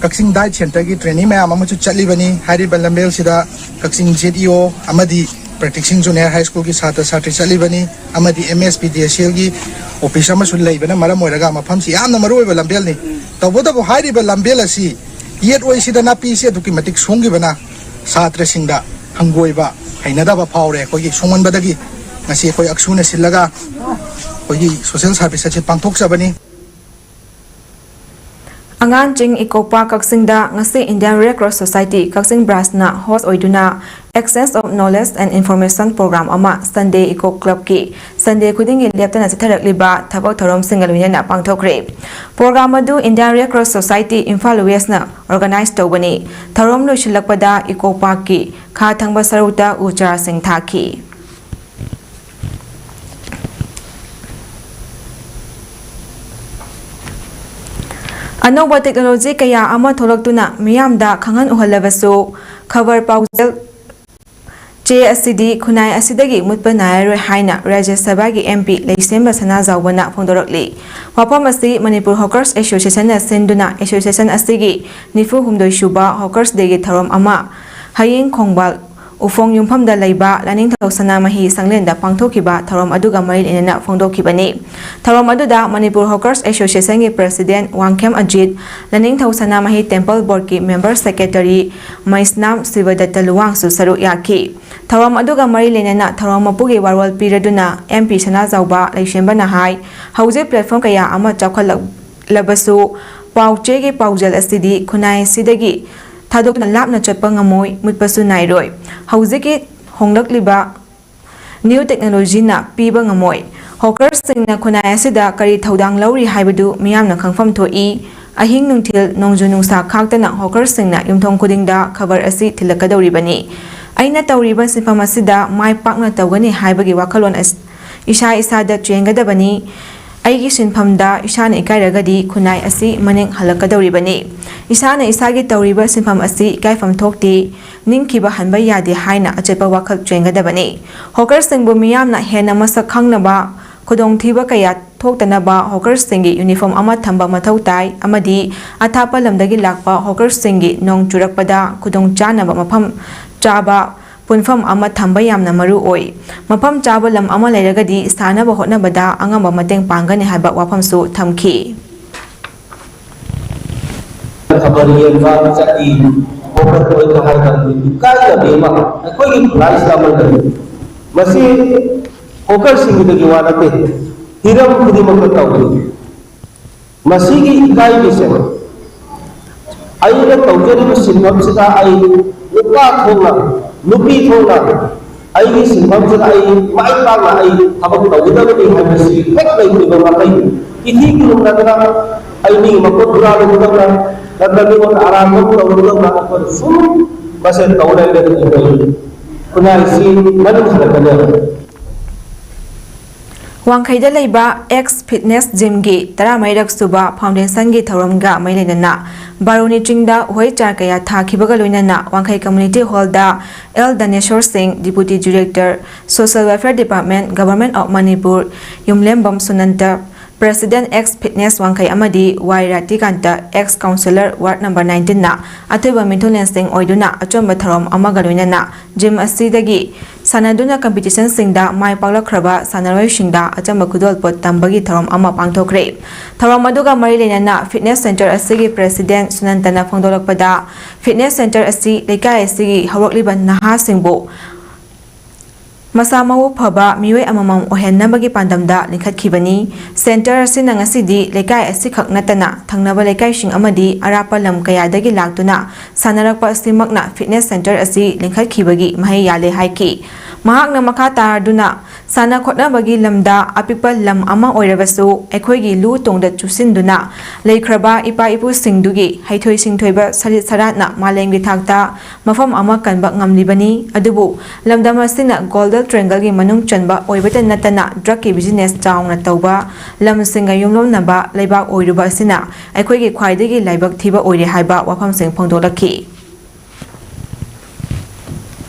ꯀꯛꯆꯤꯡ ꯗꯥꯏꯠ ꯁꯦꯟꯇꯔꯒꯤ ꯇ꯭ꯔꯦꯅꯤꯡ ꯃꯌꯥꯝ ꯑꯃꯁꯨ ꯆꯠꯂꯤꯕꯅꯤ꯫ ꯍꯥꯏꯔꯤꯕ ꯂꯝꯕꯦꯜꯁꯤꯗ ꯀꯛꯆꯤꯡ ꯖꯦꯠ ꯏ ꯑꯣ ꯑꯃꯗꯤ ꯄ꯭ꯔꯦꯛꯇꯤꯁꯤꯡ ꯖꯨꯅꯤꯌꯔ ꯍꯥꯏ ꯁ꯭ꯀꯨꯜꯒꯤ ꯁꯥꯇ꯭ꯔ ꯁꯥꯇ꯭ꯔꯤ ꯆꯠꯂꯤꯕꯅꯤ, ꯑꯃꯗꯤ ꯑꯦꯝ ꯑꯦꯁ ꯄꯤ ꯗꯤ ꯑꯦꯁ ꯁꯤ ꯑꯦꯜꯒꯤ ꯑꯣꯐꯤꯁ ꯑꯃꯁꯨ ꯂꯩꯕꯅ ꯃꯔꯝ ꯑꯣꯏꯔꯒ ꯃꯐꯝꯁꯤ ꯌꯥꯝꯅ ꯃꯔꯨꯑꯣꯏꯕ ꯂꯝꯕꯦꯜꯅꯤ꯫ ꯇꯧꯕꯇꯕꯨ ꯍꯥꯏꯔꯤꯕ ꯂꯝꯕꯦꯜ ꯑꯁꯤ ꯌꯦꯠ ꯑꯣꯏꯁꯤꯗ ꯅꯥꯄꯤꯁꯤ ꯑꯗꯨꯛꯀꯤ ꯃꯇꯤꯛ ꯁꯣꯡꯈꯤꯕꯅ ꯁꯥꯇ꯭ꯔꯁꯤꯡꯗ ꯍꯪꯒꯣꯏꯕ, ꯍꯩꯅꯗꯕ ꯐꯥꯎꯔꯦ꯫ ꯑꯩꯈꯣꯏꯒꯤ ꯁꯣꯡꯃꯟꯕꯗꯒꯤ ꯉꯁꯤ ꯑꯩꯈꯣꯏ ꯑꯛꯁꯨꯅ ꯁꯤꯜꯂꯒ ꯑꯩꯈꯣꯏꯒꯤ ꯁꯣꯁꯦꯜ ꯁꯥꯔꯚꯤꯁ ꯑꯁꯤ ꯄꯥꯡꯊꯣꯛꯆꯕꯅꯤ꯫ ꯑꯉꯥꯡꯁꯤꯡ ꯏꯀꯣ ꯄꯥꯔꯛ ꯀꯛꯆꯤꯡꯗ ꯉꯁꯤ Indian Red Cross Society ꯀꯛꯆꯤꯡ branch ꯅ host ꯑꯣꯏꯗꯨꯅ Exchange of Knowledge and Information Program ꯑꯃ Sunday Eco Club ꯀꯤ Sunday ꯈꯨꯗꯤꯡꯒꯤ ꯂꯦꯞꯇꯅ ꯆꯠꯊꯔꯛꯂꯤꯕ ꯊꯕꯛ ꯊꯧꯔꯝꯁꯤꯡꯒ ꯂꯣꯏꯅꯅ ꯄꯥꯡꯊꯣꯛꯈ꯭ꯔꯦ꯫ Program ꯑꯗꯨ Indian Red Cross Society Imphal West ꯅ organize ꯇꯧꯕꯅꯤ꯫ ꯊꯧꯔꯝ ꯂꯣꯏꯁꯤꯜꯂꯛꯄꯗ ꯏꯀꯣ ꯄꯥꯔꯛꯀꯤ ꯈꯥ ꯊꯪꯕ ꯁꯔꯨꯛꯇ ꯎ ꯆꯥꯔꯥꯁꯤꯡ ꯊꯥꯈꯤ꯫ ꯑꯅꯧꯕ technology ꯀꯌꯥ ꯑꯃ ꯊꯣꯛꯂꯛꯇꯨꯅ ꯃꯤꯌꯥꯝꯗ ꯈꯪꯍꯟ ꯎꯍꯜꯂꯕꯁꯨ, ꯈꯕꯔ ꯄꯥꯎꯖꯦꯜ ꯆꯦ ꯑꯁꯤꯗꯤ ꯈꯨꯟꯅꯥꯏ ꯑꯁꯤꯗꯒꯤ ꯃꯨꯠꯄ ꯅꯥꯏꯔꯔꯣꯏ ꯍꯥꯏꯅ ꯔꯥꯖ꯭ꯌ ꯁꯚꯥꯒꯤ M P ꯂꯩꯁꯦꯝꯕ ꯁꯅꯥꯖꯥꯎꯕꯅ ꯐꯣꯡꯗꯣꯔꯛꯂꯤ꯫ ꯋꯥꯐꯝ ꯑꯁꯤ ꯃꯅꯤꯄꯨꯔ Hawkers Association ꯅ ꯁꯤꯟꯗꯨꯅ association ꯑꯁꯤꯒꯤ ꯅꯤꯐꯨ ꯍꯨꯝꯗꯣꯏ ꯁꯨꯕ Hawkers Day ꯒꯤ ꯊꯧꯔꯝ ꯑꯃ ꯍꯌꯦꯡ ꯈꯣꯡꯕꯥꯜ ꯎꯐꯣꯡ ꯌꯨꯝꯐꯝꯗ ꯂꯩꯕ ꯂꯥꯏꯅꯤꯡꯊꯧ ꯁꯅꯥꯃꯍꯤ ꯁꯪꯂꯦꯟꯗ ꯄꯥꯡꯊꯣꯛꯈꯤꯕ ꯊꯧꯔꯝ ꯑꯗꯨꯒ ꯃꯔꯤ ꯂꯩꯅꯅ ꯐꯣꯡꯗꯣꯛꯈꯤꯕꯅꯤ꯫ ꯊꯧꯔꯝ ꯑꯗꯨꯗ ꯃꯅꯤꯄꯨꯔ Hawkers Association ꯒꯤ President ꯋꯥꯡꯈꯦꯝ ꯑꯖꯤꯠ, ꯂꯥꯏꯅꯤꯡꯊꯧ ꯁꯅꯥꯃꯍꯤ Temple Board ꯀꯤ Member Secretary ꯃꯩꯁꯅꯥꯝ ꯁꯤꯕꯗꯠꯇ ꯂꯨꯋꯥꯡꯁꯨ ꯁꯔꯨꯛ ꯌꯥꯈꯤ꯫ ꯊꯧꯔꯝ ꯑꯗꯨꯒ ꯃꯔꯤ ꯂꯩꯅꯅ ꯊꯧꯔꯝ ꯃꯄꯨꯒꯤ ꯋꯥꯔꯣꯜ ꯄꯤꯔꯗꯨꯅ M P ꯁꯅꯥꯖꯥꯎꯕ ꯂꯩꯁꯦꯝꯕꯅ ꯍꯥꯏ, ꯍꯧꯖꯤꯛ platform ꯀꯌꯥ ꯑꯃ ꯆꯥꯎꯈꯠꯂꯛ ꯂꯕꯁꯨ, ꯄꯥꯎ ꯆꯦꯒꯤ ꯄꯥꯎꯖꯦꯜ ꯑꯁꯤꯗꯤ ꯈꯨꯟꯅꯥꯏ ꯑꯁꯤꯗꯒꯤ ꯊꯥꯗꯣꯛꯇꯨꯅ ꯂꯥꯞꯅ ꯆꯠꯄ ꯉꯝꯃꯣꯏ, ꯃꯨꯠꯄꯁꯨ ꯅꯥꯏꯔꯣꯏ꯫ ꯍꯧꯖꯤꯛꯀꯤ ꯍꯣꯡꯂꯛꯂꯤꯕ new technology ꯅ ꯄꯤꯕ ꯉꯝꯃꯣꯏ꯫ Hawkers ꯁꯤꯡꯅ ꯈꯨꯟꯅꯥꯏ ꯑꯁꯤꯗ ꯀꯔꯤ ꯊꯧꯗꯥꯡ ꯂꯧꯔꯤ ꯍꯥꯏꯕꯗꯨ ꯃꯤꯌꯥꯝꯅ ꯈꯪꯐꯝ ꯊꯣꯛꯏ꯫ ꯑꯍꯤꯡ ꯅꯨꯡꯊꯤꯜ, ꯅꯣꯡꯖꯨ ꯅꯨꯡꯁꯥ ꯈꯥꯛꯇꯅ hawkers ꯁꯤꯡꯅ ꯌꯨꯝꯊꯣꯡ ꯈꯨꯗꯤꯡꯗ ꯈꯕꯔ ꯑꯁꯤ ꯊꯤꯜꯂꯛꯀꯗꯧꯔꯤꯕꯅꯤ꯫ ꯑꯩꯅ ꯇꯧꯔꯤꯕ ꯁꯤꯟꯐꯝ ꯑꯁꯤꯗ ꯃꯥꯏ ꯄꯥꯛꯅ ꯇꯧꯒꯅꯤ ꯍꯥꯏꯕꯒꯤ ꯋꯥꯈꯜꯂꯣꯟ ꯑꯁ-, ꯏꯁꯥ ꯏꯁꯥꯗ ꯆꯦꯟꯒꯗꯕꯅꯤ꯫ ꯑꯩꯒꯤ ꯁꯤꯟꯐꯝꯗ ꯏꯁꯥꯅ ꯏꯀꯥꯏꯔꯒꯗꯤ ꯈꯨꯟꯅꯥꯏ ꯑꯁꯤ ꯃꯅꯤꯡ ꯍꯜꯂꯛꯀꯗꯧꯔꯤꯕꯅꯤ꯫ ꯏꯁꯥꯅ ꯏꯁꯥꯒꯤ ꯇꯧꯔꯤꯕ ꯁꯤꯟꯐꯝ ꯑꯁꯤ ꯏꯀꯥꯏꯐꯝ ꯊꯣꯛꯇꯦ, ꯅꯤꯡꯈꯤꯕ ꯍꯟꯕ ꯌꯥꯗꯦ ꯍꯥꯏꯅ ꯑꯆꯦꯠꯄ ꯋꯥꯈꯜ ꯆꯦꯟꯒꯗꯕꯅꯤ꯫ ꯍꯣꯀꯔꯁꯤꯡꯕꯨ ꯃꯤꯌꯥꯝꯅ ꯍꯦꯟꯅ ꯃꯁꯛ ꯈꯪꯅꯕ, ꯈꯨꯗꯣꯡꯊꯤꯕ ꯀꯌꯥ ꯊꯣꯛꯇꯅꯕ ꯍꯣꯀꯔꯁꯤꯡꯒꯤ ꯌꯨꯅꯤꯐꯣꯔꯝ ꯑꯃ ꯊꯝꯕ ꯃꯊꯧ ꯇꯥꯏ ꯑꯃꯗꯤ ꯑꯊꯥꯞꯄ ꯂꯝꯗꯒꯤ ꯂꯥꯛꯄ ꯍꯣꯀꯔꯁꯤꯡꯒꯤ ꯅꯣꯡ ꯆꯨꯔꯛꯄꯗ ꯈꯨꯗꯣꯡ ꯆꯥꯅꯕ ꯃꯐꯝ ꯆꯥꯕ ꯄꯨꯟꯐꯝ ꯑꯃ ꯊꯝꯕ ꯌꯥꯝꯅ ꯃꯔꯨ ꯑꯣꯏ꯫ ꯃꯐꯝ ꯆꯥꯕ ꯂꯝ ꯑꯃ ꯂꯩꯔꯒꯗꯤ ꯁꯥꯅꯕ ꯍꯣꯠꯅꯕꯗ ꯑꯉꯝꯕ ꯃꯇꯦꯡ ꯄꯥꯡꯒꯅꯤ ꯍꯥꯏꯕ ꯋꯥꯐꯝꯁꯨ ꯊꯝꯈꯤ꯫ ꯈꯕꯔ ꯌꯦꯡꯕ, ꯆꯠꯂꯤ, ꯍꯣꯀꯔ ꯑꯣꯏꯕ ꯍꯥꯏꯕ ꯏꯀꯥꯏꯅꯕꯤ ꯑꯃ ꯑꯩꯈꯣꯏꯒꯤ ꯈꯨꯟꯅꯥꯏꯁꯤꯗ ꯑꯃ ꯂꯩ꯫ ꯃꯁꯤ ꯍꯣꯀꯔꯁꯤꯡꯒꯤꯗꯒꯤ ꯋꯥ ꯅꯠꯇꯦ, ꯍꯤꯔꯝ ꯈꯨꯗꯤꯡꯃꯛꯇ ꯇꯧꯏ꯫ ꯃꯁꯤꯒꯤ ꯏꯀꯥꯏꯕꯤꯁꯦ ꯑꯩꯅ ꯇꯧꯖꯔꯤꯕ ꯁꯤꯟꯐꯝꯁꯤꯗ ꯑꯩ ꯅꯨꯄꯥ ꯊꯣꯛꯅ, ꯅꯨꯄꯤ ꯊꯣꯛꯅ ꯑꯩꯒꯤ ꯁꯤꯟꯐꯝꯁꯤꯗ ꯑꯩ ꯃꯥꯏ ꯄꯥꯛꯅ ꯑꯩ ꯊꯕꯛ ꯇꯧꯒꯗꯕꯅꯤ ꯍꯥꯏꯕꯁꯤ ꯍꯦꯛ ꯂꯩꯇ꯭ꯔꯤꯕ ꯃꯈꯩ ꯏꯊꯤ ꯈꯨꯔꯨꯝꯅꯗꯅ ꯑꯩ ꯃꯤꯒꯤ ꯃꯈꯨꯠ ꯍꯨꯔꯥꯜꯂꯨꯒꯗꯕ ꯅꯠꯇ꯭ꯔꯒ ꯃꯤꯉꯣꯟꯗ ꯑꯔꯥꯟꯕ ꯇꯧꯔꯨꯒꯗꯕ ꯑꯩꯈꯣꯏꯅ ꯁꯨꯝ ꯃꯁꯦ ꯇꯧ ꯂꯩꯔꯒꯗꯤ ꯑꯩꯈꯣꯏ ꯈꯨꯟꯅꯥꯏꯁꯤ ꯃꯅꯤꯡ ꯍꯜꯂꯛꯀꯅꯦꯕ꯫ ꯋꯥꯡꯈꯩꯗ ꯂꯩꯕ ꯑꯦꯛꯁ ꯐꯤꯠꯅꯦꯁ ꯖꯤꯝꯒꯤ ꯇꯔꯥꯃꯔꯤꯔꯛ ꯁꯨꯕ ꯐꯥꯎꯟꯗꯦꯁꯟꯒꯤ ꯊꯧꯔꯝꯒ ꯃꯔꯤ ꯂꯩꯅꯅ ꯕꯥꯔꯨꯅꯤ ꯆꯤꯡꯗ ꯎꯍꯩ ꯆꯥꯔ ꯀꯌꯥ ꯊꯥꯈꯤꯕꯒ ꯂꯣꯏꯅꯅ ꯋꯥꯡꯈꯩ ꯀꯝꯃ꯭ꯌꯨꯅꯤꯇꯤ ꯍꯣꯜꯗ ꯑꯦꯜ ꯗꯅꯦꯁꯣꯔ ꯁꯤꯡ, Deputy Director, Social Welfare Department, Government of Manipur, ꯌꯨꯝꯂꯦꯝꯕꯝ ꯁꯨꯅꯟꯇ, President, X fitness ꯋꯥꯡꯈꯩ ꯑꯃꯗꯤ ꯋꯥꯏ ꯔꯥꯇꯤꯀꯥꯟꯇ, ꯑꯦꯛꯁ ꯀꯥꯎꯟꯁꯤꯂꯔ, ꯋꯥꯔꯗ ꯅꯝꯕꯔ ꯅꯥꯏꯟꯇꯤꯟꯅ ꯑꯊꯣꯏꯕ ꯃꯤꯊꯨꯡꯂꯦꯟꯁꯤꯡ ꯑꯣꯏꯗꯨꯅ ꯑꯆꯨꯝꯕ ꯊꯧꯔꯝ ꯑꯃꯒ ꯂꯣꯏꯅꯅ ꯖꯤꯝ ꯑꯁꯤꯗꯒꯤ ꯁꯥꯟꯅꯗꯨꯅ ꯀꯝꯄꯤꯇꯤꯁꯟꯁꯤꯡꯗ ꯃꯥꯏ ꯄꯥꯛꯂꯛꯈ꯭ꯔꯕ ꯁꯥꯟꯅꯔꯣꯏꯁꯤꯡꯗ ꯑꯆꯝꯕ ꯈꯨꯗꯣꯜꯄꯣꯠ ꯇꯝꯕꯒꯤ ꯊꯧꯔꯝ ꯑꯃ ꯄꯥꯡꯊꯣꯛꯈ꯭ꯔꯦ꯫ ꯊꯧꯔꯝ ꯑꯗꯨꯒ ꯃꯔꯤ ꯂꯩꯅꯅ ꯐꯤꯠꯅꯦꯁ ꯁꯦꯟꯇꯔ ꯑꯁꯤꯒꯤ ꯄ꯭ꯔꯦꯁꯤꯗꯦꯟꯠ ꯁꯨꯅꯟꯇꯅ ꯐꯣꯡꯗꯣꯛꯂꯛꯄꯗ, ꯐꯤꯠꯅꯦꯁ ꯁꯦꯟꯇꯔ ꯑꯁꯤ ꯂꯩꯀꯥꯏ ꯑꯁꯤꯒꯤ ꯍꯧꯔꯛꯂꯤꯕ ꯅꯍꯥꯁꯤꯡꯕꯨ ꯃꯁꯥ ꯃꯎ ꯐꯕ ꯃꯤꯑꯣꯏ ꯑꯃꯃꯝ ꯑꯣꯏꯍꯟꯅꯕꯒꯤ ꯄꯥꯟꯗꯝꯗ ꯂꯤꯡꯈꯠꯈꯤꯕꯅꯤ꯫ ꯁꯦꯟꯇꯔ ꯑꯁꯤꯅ ꯉꯁꯤꯗꯤ ꯂꯩꯀꯥꯏ ꯑꯁꯤꯈꯛ ꯅꯠꯇꯅ ꯊꯪꯅꯕ ꯂꯩꯀꯥꯏꯁꯤꯡ ꯑꯃꯗꯤ ꯑꯔꯥꯞꯄ ꯂꯝ ꯀꯌꯥꯗꯒꯤ ꯂꯥꯛꯇꯨꯅ ꯁꯥꯟꯅꯔꯛꯄ ꯑꯁꯤꯃꯛꯅ ꯐꯤꯠꯅꯦꯁ ꯁꯦꯟꯇꯔ ꯑꯁꯤ ꯂꯤꯡꯈꯠꯈꯤꯕꯒꯤ ꯃꯍꯩ ꯌꯥꯜꯂꯦ ꯍꯥꯏꯈꯤ꯫ ꯃꯍꯥꯛꯅ ꯃꯈꯥ ꯇꯥꯗꯨꯅ ꯁꯥꯟꯅ ꯈꯣꯠꯅꯕꯒꯤ ꯂꯝꯗ ꯑꯄꯤꯛꯄ ꯂꯝ ꯑꯃ ꯑꯣꯏꯔꯕꯁꯨ, ꯑꯩꯈꯣꯏꯒꯤ ꯂꯨ ꯇꯣꯡꯗ ꯆꯨꯁꯤꯟꯗꯨꯅ ꯂꯩꯈ꯭ꯔꯕ ꯏꯄꯥ ꯏꯄꯨꯁꯤꯡꯗꯨꯒꯤ ꯍꯩꯊꯣꯏ ꯁꯤꯡꯊꯣꯏꯕ ꯁꯔꯤꯠ ꯁꯔꯥꯠꯅ ꯃꯥꯂꯦꯝꯒꯤ ꯊꯥꯛꯇ ꯃꯐꯝ ꯑꯃ ꯀꯟꯕ ꯉꯝꯂꯤꯕꯅꯤ꯫ ꯑꯗꯨꯕꯨ ꯂꯝꯗꯝ ꯑꯁꯤꯅ Golden Triangle-ꯒꯤ ꯃꯅꯨꯡ ꯆꯟꯕ ꯑꯣꯏꯕꯇ ꯅꯠꯇꯅ, drug-ꯀꯤ business ꯆꯥꯎꯅ ꯇꯧꯕ, ꯂꯝꯁꯤꯡꯒ ꯌꯨꯝꯂꯣꯟꯅꯕ ꯂꯩꯕꯥꯛ ꯑꯣꯏꯔꯨꯕ ꯑꯁꯤꯅ ꯑꯩꯈꯣꯏꯒꯤ ꯈ꯭ꯋꯥꯏꯗꯒꯤ ꯂꯥꯏꯕꯛ ꯊꯤꯕ ꯑꯣꯏꯔꯦ ꯍꯥꯏꯕ ꯋꯥꯐꯝꯁꯤꯡ ꯐꯣꯡꯗꯣꯛꯂꯛꯈꯤ꯫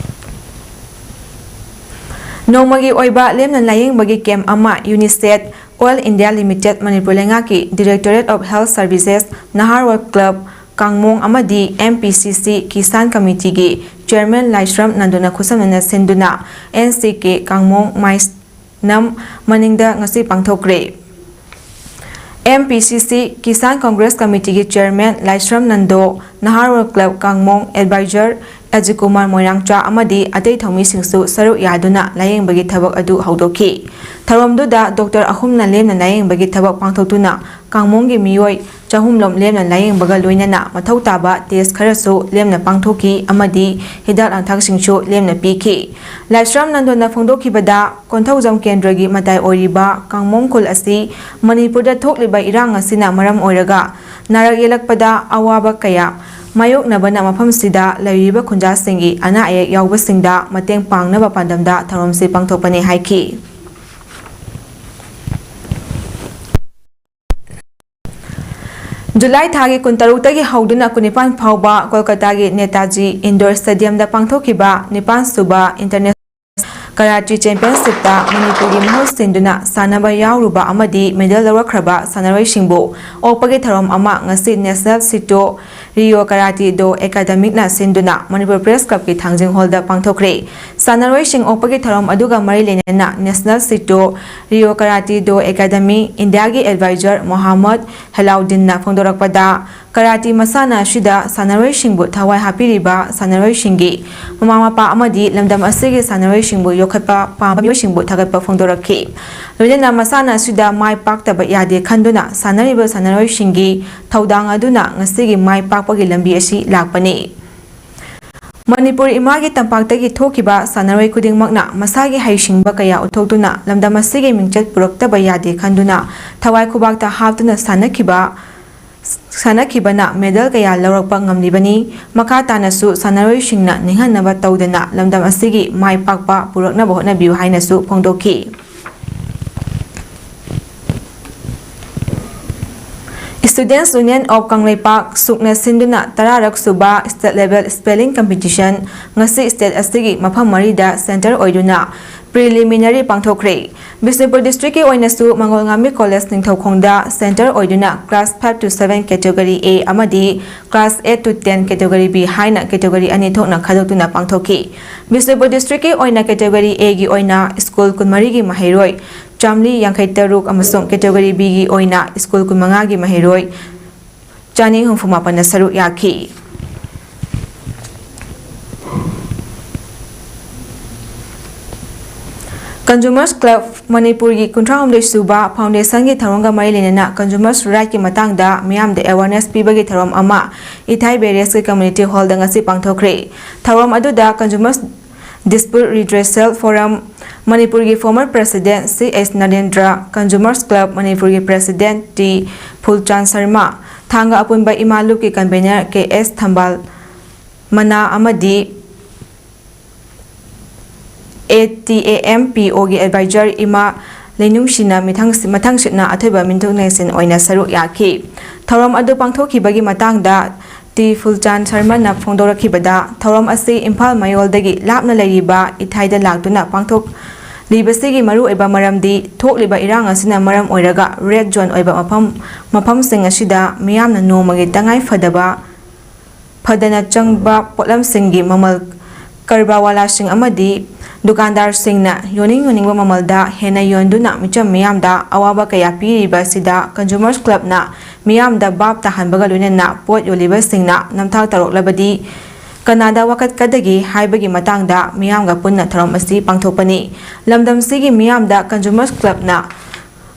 ꯅꯣꯡꯃꯒꯤ ꯑꯣꯏꯕ ꯂꯦꯝꯅ ꯂꯥꯌꯦꯡꯕꯒꯤ camp ꯑꯃ UNICEF All India Limited, Manipur ꯂꯩꯉꯥꯛꯀꯤ Directorate of Health Services, Naharol club ꯀꯥꯡꯃꯣꯡ ꯑꯃꯗꯤ M P C C Kisan Committee-ꯒꯤ chairman ꯂꯥꯏꯁ꯭ꯔꯝ ꯅꯟꯗꯨꯅ ꯈꯨꯠꯁꯝꯅꯅ ꯁꯤꯟꯗꯨꯅ N C K ꯀꯥꯡꯃꯣꯡ ꯃꯥꯏꯁꯅꯝ ꯃꯅꯤꯡꯗ ꯉꯁꯤ ꯄꯥꯡꯊꯣꯛꯈ꯭ꯔꯦ꯫ M P C C Kisan Congress Committee-ꯒꯤ chairman ꯂꯥꯏꯁ꯭ꯔꯝ ꯅꯟꯗꯣ, ꯅꯍꯥꯔꯣꯜ club ꯀꯥꯡꯃꯣꯡ advisor ꯑꯖꯤꯠ ꯀꯨꯃꯥꯔ ꯃꯣꯏꯔꯥꯡꯆꯥ ꯑꯃꯗꯤ ꯑꯇꯩ ꯊꯧꯃꯤꯁꯤꯡꯁꯨ ꯁꯔꯨꯛ ꯌꯥꯗꯨꯅ ꯂꯥꯌꯦꯡꯕꯒꯤ ꯊꯕꯛ ꯑꯗꯨ ꯍꯧꯗꯣꯛꯈꯤ꯫ ꯊꯧꯔꯝꯗꯨꯗ doctor ꯑꯍꯨꯝꯅ ꯂꯦꯝꯅ ꯂꯥꯌꯦꯡꯕꯒꯤ ꯊꯕꯛ ꯄꯥꯡꯊꯣꯛꯇꯨꯅ ꯀꯥꯡꯃꯣꯡꯒꯤ ꯃꯤꯑꯣꯏ ꯆꯍꯨꯝꯂꯣꯝ ꯂꯦꯝꯅ ꯂꯥꯌꯦꯡꯕꯒ ꯂꯣꯏꯅꯅ ꯃꯊꯧ ꯇꯥꯕ test ꯈꯔꯁꯨ ꯂꯦꯝꯅ ꯄꯥꯡꯊꯣꯛꯈꯤ ꯑꯃꯗꯤ ꯍꯤꯗꯥꯛ ꯂꯥꯡꯊꯛꯁꯤꯡꯁꯨ ꯂꯦꯝꯅ ꯄꯤꯈꯤ꯫ ꯂꯥꯏꯁ꯭ꯔꯝ ꯅꯟꯗꯣꯅ ꯐꯣꯡꯗꯣꯛꯈꯤꯕꯗ, ꯀꯣꯟꯊꯧꯖꯝ ꯀꯦꯟꯗ꯭ꯔꯒꯤ ꯃꯇꯥꯏ ꯑꯣꯏꯔꯤꯕ ꯀꯥꯡꯃꯣꯡ ꯈꯨꯜ ꯑꯁꯤ ꯃꯅꯤꯄꯨꯔꯗ ꯊꯣꯛꯂꯤꯕ ꯏꯔꯥꯡ ꯑꯁꯤꯅ ꯃꯔꯝ ꯑꯣꯏꯔꯒ ꯅꯥꯔꯛ ꯌꯦꯛꯂꯛꯄꯗ ꯑꯋꯥꯕ ꯀꯌꯥ ꯃꯥꯌꯣꯛꯅꯕꯅ ꯃꯐꯝꯁꯤꯗ ꯂꯩꯔꯤꯕ ꯈꯨꯟꯖꯥꯁꯤꯡꯒꯤ ꯑꯅꯥ ꯑꯌꯦꯛ ꯌꯥꯎꯕꯁꯤꯡꯗ ꯃꯇꯦꯡ ꯄꯥꯡꯅꯕ ꯄꯥꯟꯗꯝꯗ ꯊꯧꯔꯝꯁꯤ ꯄꯥꯡꯊꯣꯛꯄꯅꯤ ꯍꯥꯏꯈꯤ꯫ ꯖꯨꯂꯥꯏ ꯊꯥꯒꯤ ꯀꯨꯟꯇꯔꯨꯛꯇꯒꯤ ꯍꯧꯗꯨꯅ ꯀꯨꯟꯅꯤꯄꯥꯟ ꯐꯥꯎꯕ ꯀꯣꯜꯀꯇꯥꯒꯤ ꯅꯦꯇꯥꯖꯤ Indoor Stadium-ꯗ ꯄꯥꯡꯊꯣꯛꯈꯤꯕ ꯅꯤꯄꯥꯟ ꯁꯨꯕ International Karate Championship-ꯇ ꯃꯅꯤꯄꯨꯔꯒꯤ ꯃꯍꯨꯠ ꯁꯤꯟꯗꯨꯅ ꯁꯥꯟꯅꯕ ꯌꯥꯎꯔꯨꯕ ꯑꯃꯗꯤ medal ꯂꯧꯔꯛꯈ꯭ꯔꯕ ꯁꯥꯟꯅꯔꯣꯏꯁꯤꯡꯕꯨ ꯑꯣꯛꯄꯒꯤ ꯊꯧꯔꯝ ꯑꯃ ꯉꯁꯤ National Sito Ryo Karate Do Academy-ꯅ ꯁꯤꯟꯗꯨꯅ ꯃꯅꯤꯄꯨꯔ Press Club-ꯀꯤ ꯊꯥꯡꯖꯤꯡ hall-ꯗ ꯄꯥꯡꯊꯣꯛꯈ꯭ꯔꯦ꯫ ꯁꯥꯟꯅꯔꯣꯏꯁꯤꯡ ꯑꯣꯛꯄꯒꯤ ꯊꯧꯔꯝ ꯑꯗꯨꯒ ꯃꯔꯤ ꯂꯩꯅꯅ National Sito Ryo Karate Do Academy India-ꯒꯤ advisor ꯃꯣꯍꯥꯃꯗ ꯍꯦꯂꯥꯎꯗꯤꯟꯅ ꯐꯣꯡꯗꯣꯔꯛꯄꯗ, ꯀꯔꯥꯇꯤ ꯃꯁꯥꯟꯅ ꯑꯁꯤꯗ ꯁꯥꯟꯅꯔꯣꯏꯁꯤꯡꯕꯨ ꯊꯋꯥꯏ ꯍꯥꯞꯄꯤꯔꯤꯕ ꯁꯥꯟꯅꯔꯣꯏꯁꯤꯡꯒꯤ ꯃꯃꯥ ꯃꯄꯥ ꯑꯃꯗꯤ ꯂꯝꯗꯝ ꯑꯁꯤꯒꯤ ꯁꯥꯟꯅꯔꯣꯏꯁꯤꯡꯕꯨ ꯌꯣꯛꯈꯠꯄ ꯄꯥꯝꯕ ꯃꯤꯑꯣꯏꯁꯤꯡꯕꯨ ꯊꯥꯒꯠꯄ ꯐꯣꯡꯗꯣꯔꯛꯈꯤ꯫ ꯂꯣꯏꯅꯅ ꯃꯁꯥꯟꯅ ꯑꯁꯤꯗ ꯃꯥꯏ ꯄꯥꯛꯇꯕ ꯌꯥꯗꯦ ꯈꯟꯗꯨꯅ ꯁꯥꯟꯅꯔꯤꯕ ꯁꯥꯟꯅꯔꯣꯏꯁꯤꯡꯒꯤ ꯊꯧꯗꯥꯡ ꯑꯗꯨꯅ ꯉꯁꯤꯒꯤ ꯃꯥꯏ ꯄꯥꯛꯄꯒꯤ ꯂꯝꯕꯤ ꯑꯁꯤ ꯂꯥꯛꯄꯅꯤ꯫ ꯃꯅꯤꯄꯨꯔ ꯏꯃꯥꯒꯤ ꯇꯝꯄꯥꯛꯇꯒꯤ ꯊꯣꯛꯈꯤꯕ ꯁꯥꯟꯅꯔꯣꯏ ꯈꯨꯗꯤꯡꯃꯛꯅ ꯃꯁꯥꯒꯤ ꯍꯩꯁꯤꯡꯕ ꯀꯌꯥ ꯎꯠꯊꯣꯛꯇꯨꯅ ꯂꯝꯗꯝ ꯑꯁꯤꯒꯤ ꯃꯤꯡꯆꯠ ꯄꯨꯔꯛꯇꯕ ꯌꯥꯗꯦ ꯈꯟꯗꯨꯅ ꯊꯋꯥꯏ ꯈꯨꯕꯥꯛꯇ ꯍꯥꯞꯇꯨꯅ ꯁꯥꯟꯅꯈꯤꯕ ꯁꯥꯟꯅꯈꯤꯕꯅ ꯃꯦꯗꯜ ꯀꯌꯥ ꯂꯧꯔꯛꯄ ꯉꯝꯂꯤꯕꯅꯤ꯫ ꯃꯈꯥ ꯇꯥꯅꯁꯨ ꯁꯥꯟꯅꯔꯣꯏꯁꯤꯡꯅ ꯅꯤꯡꯍꯟꯅꯕ ꯇꯧꯗꯅ ꯂꯝꯗꯝ ꯑꯁꯤꯒꯤ ꯃꯥꯏ ꯄꯥꯛꯄ ꯄꯨꯔꯛꯅꯕ ꯍꯣꯠꯅꯕꯤꯌꯨ ꯍꯥꯏꯅꯁꯨ ꯐꯣꯡꯗꯣꯛꯈꯤ꯫ Students Union of ꯀꯪꯂꯩꯄꯥꯛ ꯁꯨꯛꯅ ꯁꯤꯟꯗꯨꯅ ꯇꯔꯥꯔꯛ ꯁꯨꯕ State Level Spelling Competition ꯉꯁꯤ state ꯑꯁꯤꯒꯤ ꯃꯐꯝ ꯃꯔꯤꯗ centre ꯑꯣꯏꯗꯨꯅ preliminary ꯄꯥꯡꯊꯣꯛꯈ꯭ꯔꯦ꯫ ꯕꯤꯁꯅꯨꯄꯨꯔ district ꯀꯤ ꯑꯣꯏꯅꯁꯨ ꯃꯪꯒꯣꯜꯉꯥꯝꯕꯤ college ꯅꯤꯡꯊꯧꯈꯣꯡꯗ centre ꯑꯣꯏꯗꯨꯅ class five to seven category A ꯑꯃꯗꯤ class eight to ten category B ꯍꯥꯏꯅ category ꯑꯅꯤ ꯊꯣꯛꯅ ꯈꯥꯏꯗꯣꯛꯇꯨꯅ ꯄꯥꯡꯊꯣꯛꯈꯤ꯫ ꯕꯤꯁꯅꯨꯄꯨꯔ district ꯀꯤ ꯑꯣꯏꯅ category A ꯒꯤ ꯑꯣꯏꯅ school ꯀꯨꯟꯃꯔꯤꯒꯤ ꯃꯍꯩꯔꯣꯏ ꯆꯥꯝꯃꯔꯤ ꯌꯥꯡꯈꯩ ꯇꯔꯨꯛ ꯑꯃꯁꯨꯡ category B ꯒꯤ ꯑꯣꯏꯅ school ꯀꯨꯟꯃꯉꯥꯒꯤ ꯃꯍꯩꯔꯣꯏ ꯆꯅꯤ ꯍꯨꯝꯐꯨ ꯃꯥꯄꯟꯅ ꯁꯔꯨꯛ ꯌꯥꯈꯤ꯫ Consumers Club ꯃꯅꯤꯄꯨꯔꯒꯤ ꯀꯨꯟꯊ꯭ꯔꯥꯍꯨꯝꯗꯣꯏ ꯁꯨꯕ foundation ꯒꯤ ꯊꯧꯔꯝꯒ ꯃꯔꯤ ꯂꯩꯅꯅ consumers right ꯀꯤ ꯃꯇꯥꯡꯗ ꯃꯤꯌꯥꯝꯗ awareness ꯄꯤꯕꯒꯤ ꯊꯧꯔꯝ ꯑꯃ ꯏꯊꯥꯏ barracks ꯀꯤ community hall ꯗ ꯉꯁꯤ ꯄꯥꯡꯊꯣꯛꯈ꯭ꯔꯦ꯫ ꯊꯧꯔꯝ ꯑꯗꯨꯗ consumers dispute redressal forum ꯃꯅꯤꯄꯨꯔꯒꯤ former president C H Narendra, Consumers Club ꯃꯅꯤꯄꯨꯔꯒꯤ president T ꯐꯨꯜꯆꯥꯟ ꯁꯔꯃ, ꯊꯥꯡꯒ ꯑꯄꯨꯟꯕ ꯏꯃꯥ ꯂꯨꯞꯀꯤ convener K S ꯊꯝꯕꯥꯜ ꯃꯅꯥ ꯑꯃꯗꯤ A T A M P O ꯒꯤ advisor ꯏꯃꯥ ꯂꯩꯅꯨꯡꯁꯤꯅ ꯃꯤꯊꯪ-, ꯃꯊꯪꯁꯤꯠꯅ ꯑꯊꯣꯏꯕ ꯃꯤꯊꯨꯡꯂꯦꯟꯁꯤꯟ ꯑꯣꯏꯅ ꯁꯔꯨꯛ ꯌꯥꯈꯤ꯫ ꯊꯧꯔꯝ ꯑꯗꯨ ꯄꯥꯡꯊꯣꯛꯈꯤꯕꯒꯤ ꯃꯇꯥꯡꯗ ꯇꯤ ꯐꯨꯜꯆꯥꯟ ꯁꯔꯃꯅ ꯐꯣꯡꯗꯣꯔꯛꯈꯤꯕꯗ, ꯊꯧꯔꯝ ꯑꯁꯤ ꯏꯝꯐꯥꯜ ꯃꯌꯣꯜꯗꯒꯤ ꯂꯥꯞꯅ ꯂꯩꯔꯤꯕ ꯏꯊꯥꯏꯗ ꯂꯥꯛꯇꯨꯅ ꯄꯥꯡꯊꯣꯛꯂꯤꯕꯁꯤꯒꯤ ꯃꯔꯨꯑꯣꯏꯕ ꯃꯔꯝꯗꯤ ꯊꯣꯛꯂꯤꯕ ꯏꯔꯥꯡ ꯑꯁꯤꯅ ꯃꯔꯝ ꯑꯣꯏꯔꯒ red zone ꯑꯣꯏꯕ ꯃꯐꯝ, ꯃꯐꯝꯁꯤꯡ ꯑꯁꯤꯗ ꯃꯤꯌꯥꯝꯅ ꯅꯣꯡꯃꯒꯤ ꯇꯉꯥꯏ ꯐꯗꯕ ꯐꯗꯅ ꯆꯪꯕ ꯄꯣꯠꯂꯝꯁꯤꯡꯒꯤ ꯃꯃꯜ ꯀꯔꯕꯥꯔꯋꯥꯂꯥꯁꯤꯡ ꯑꯃꯗꯤ ꯗꯨꯀꯥꯟꯗꯥꯔꯁꯤꯡꯅ ꯌꯣꯟꯅꯤꯡ ꯌꯣꯟꯅꯤꯡꯕ ꯃꯃꯜꯗ ꯍꯦꯟꯅ ꯌꯣꯟꯗꯨꯅ ꯃꯤꯆꯝ ꯃꯤꯌꯥꯝꯗ ꯑꯋꯥꯕ ꯀꯌꯥ ꯄꯤꯔꯤꯕ ꯑꯁꯤꯗ Consumers Club ꯅ ꯃꯤꯌꯥꯝꯗ ꯚꯥꯞ ꯇꯥꯍꯟꯕꯒ ꯂꯣꯏꯅꯅ ꯄꯣꯠ ꯌꯣꯜꯂꯤꯕꯁꯤꯡꯅ ꯅꯝꯊꯥꯛ ꯇꯧꯔꯛꯂꯕꯗꯤ ꯀꯅꯥꯗ ꯋꯥꯀꯠꯀꯗꯒꯦ ꯍꯥꯏꯕꯒꯤ ꯃꯇꯥꯡꯗ ꯃꯤꯌꯥꯝꯒ ꯄꯨꯟꯅ ꯊꯧꯔꯝ ꯑꯁꯤ ꯄꯥꯡꯊꯣꯛꯄꯅꯤ꯫ ꯂꯝꯗꯝꯁꯤꯒꯤ ꯃꯤꯌꯥꯝꯗ Consumers Club ꯅ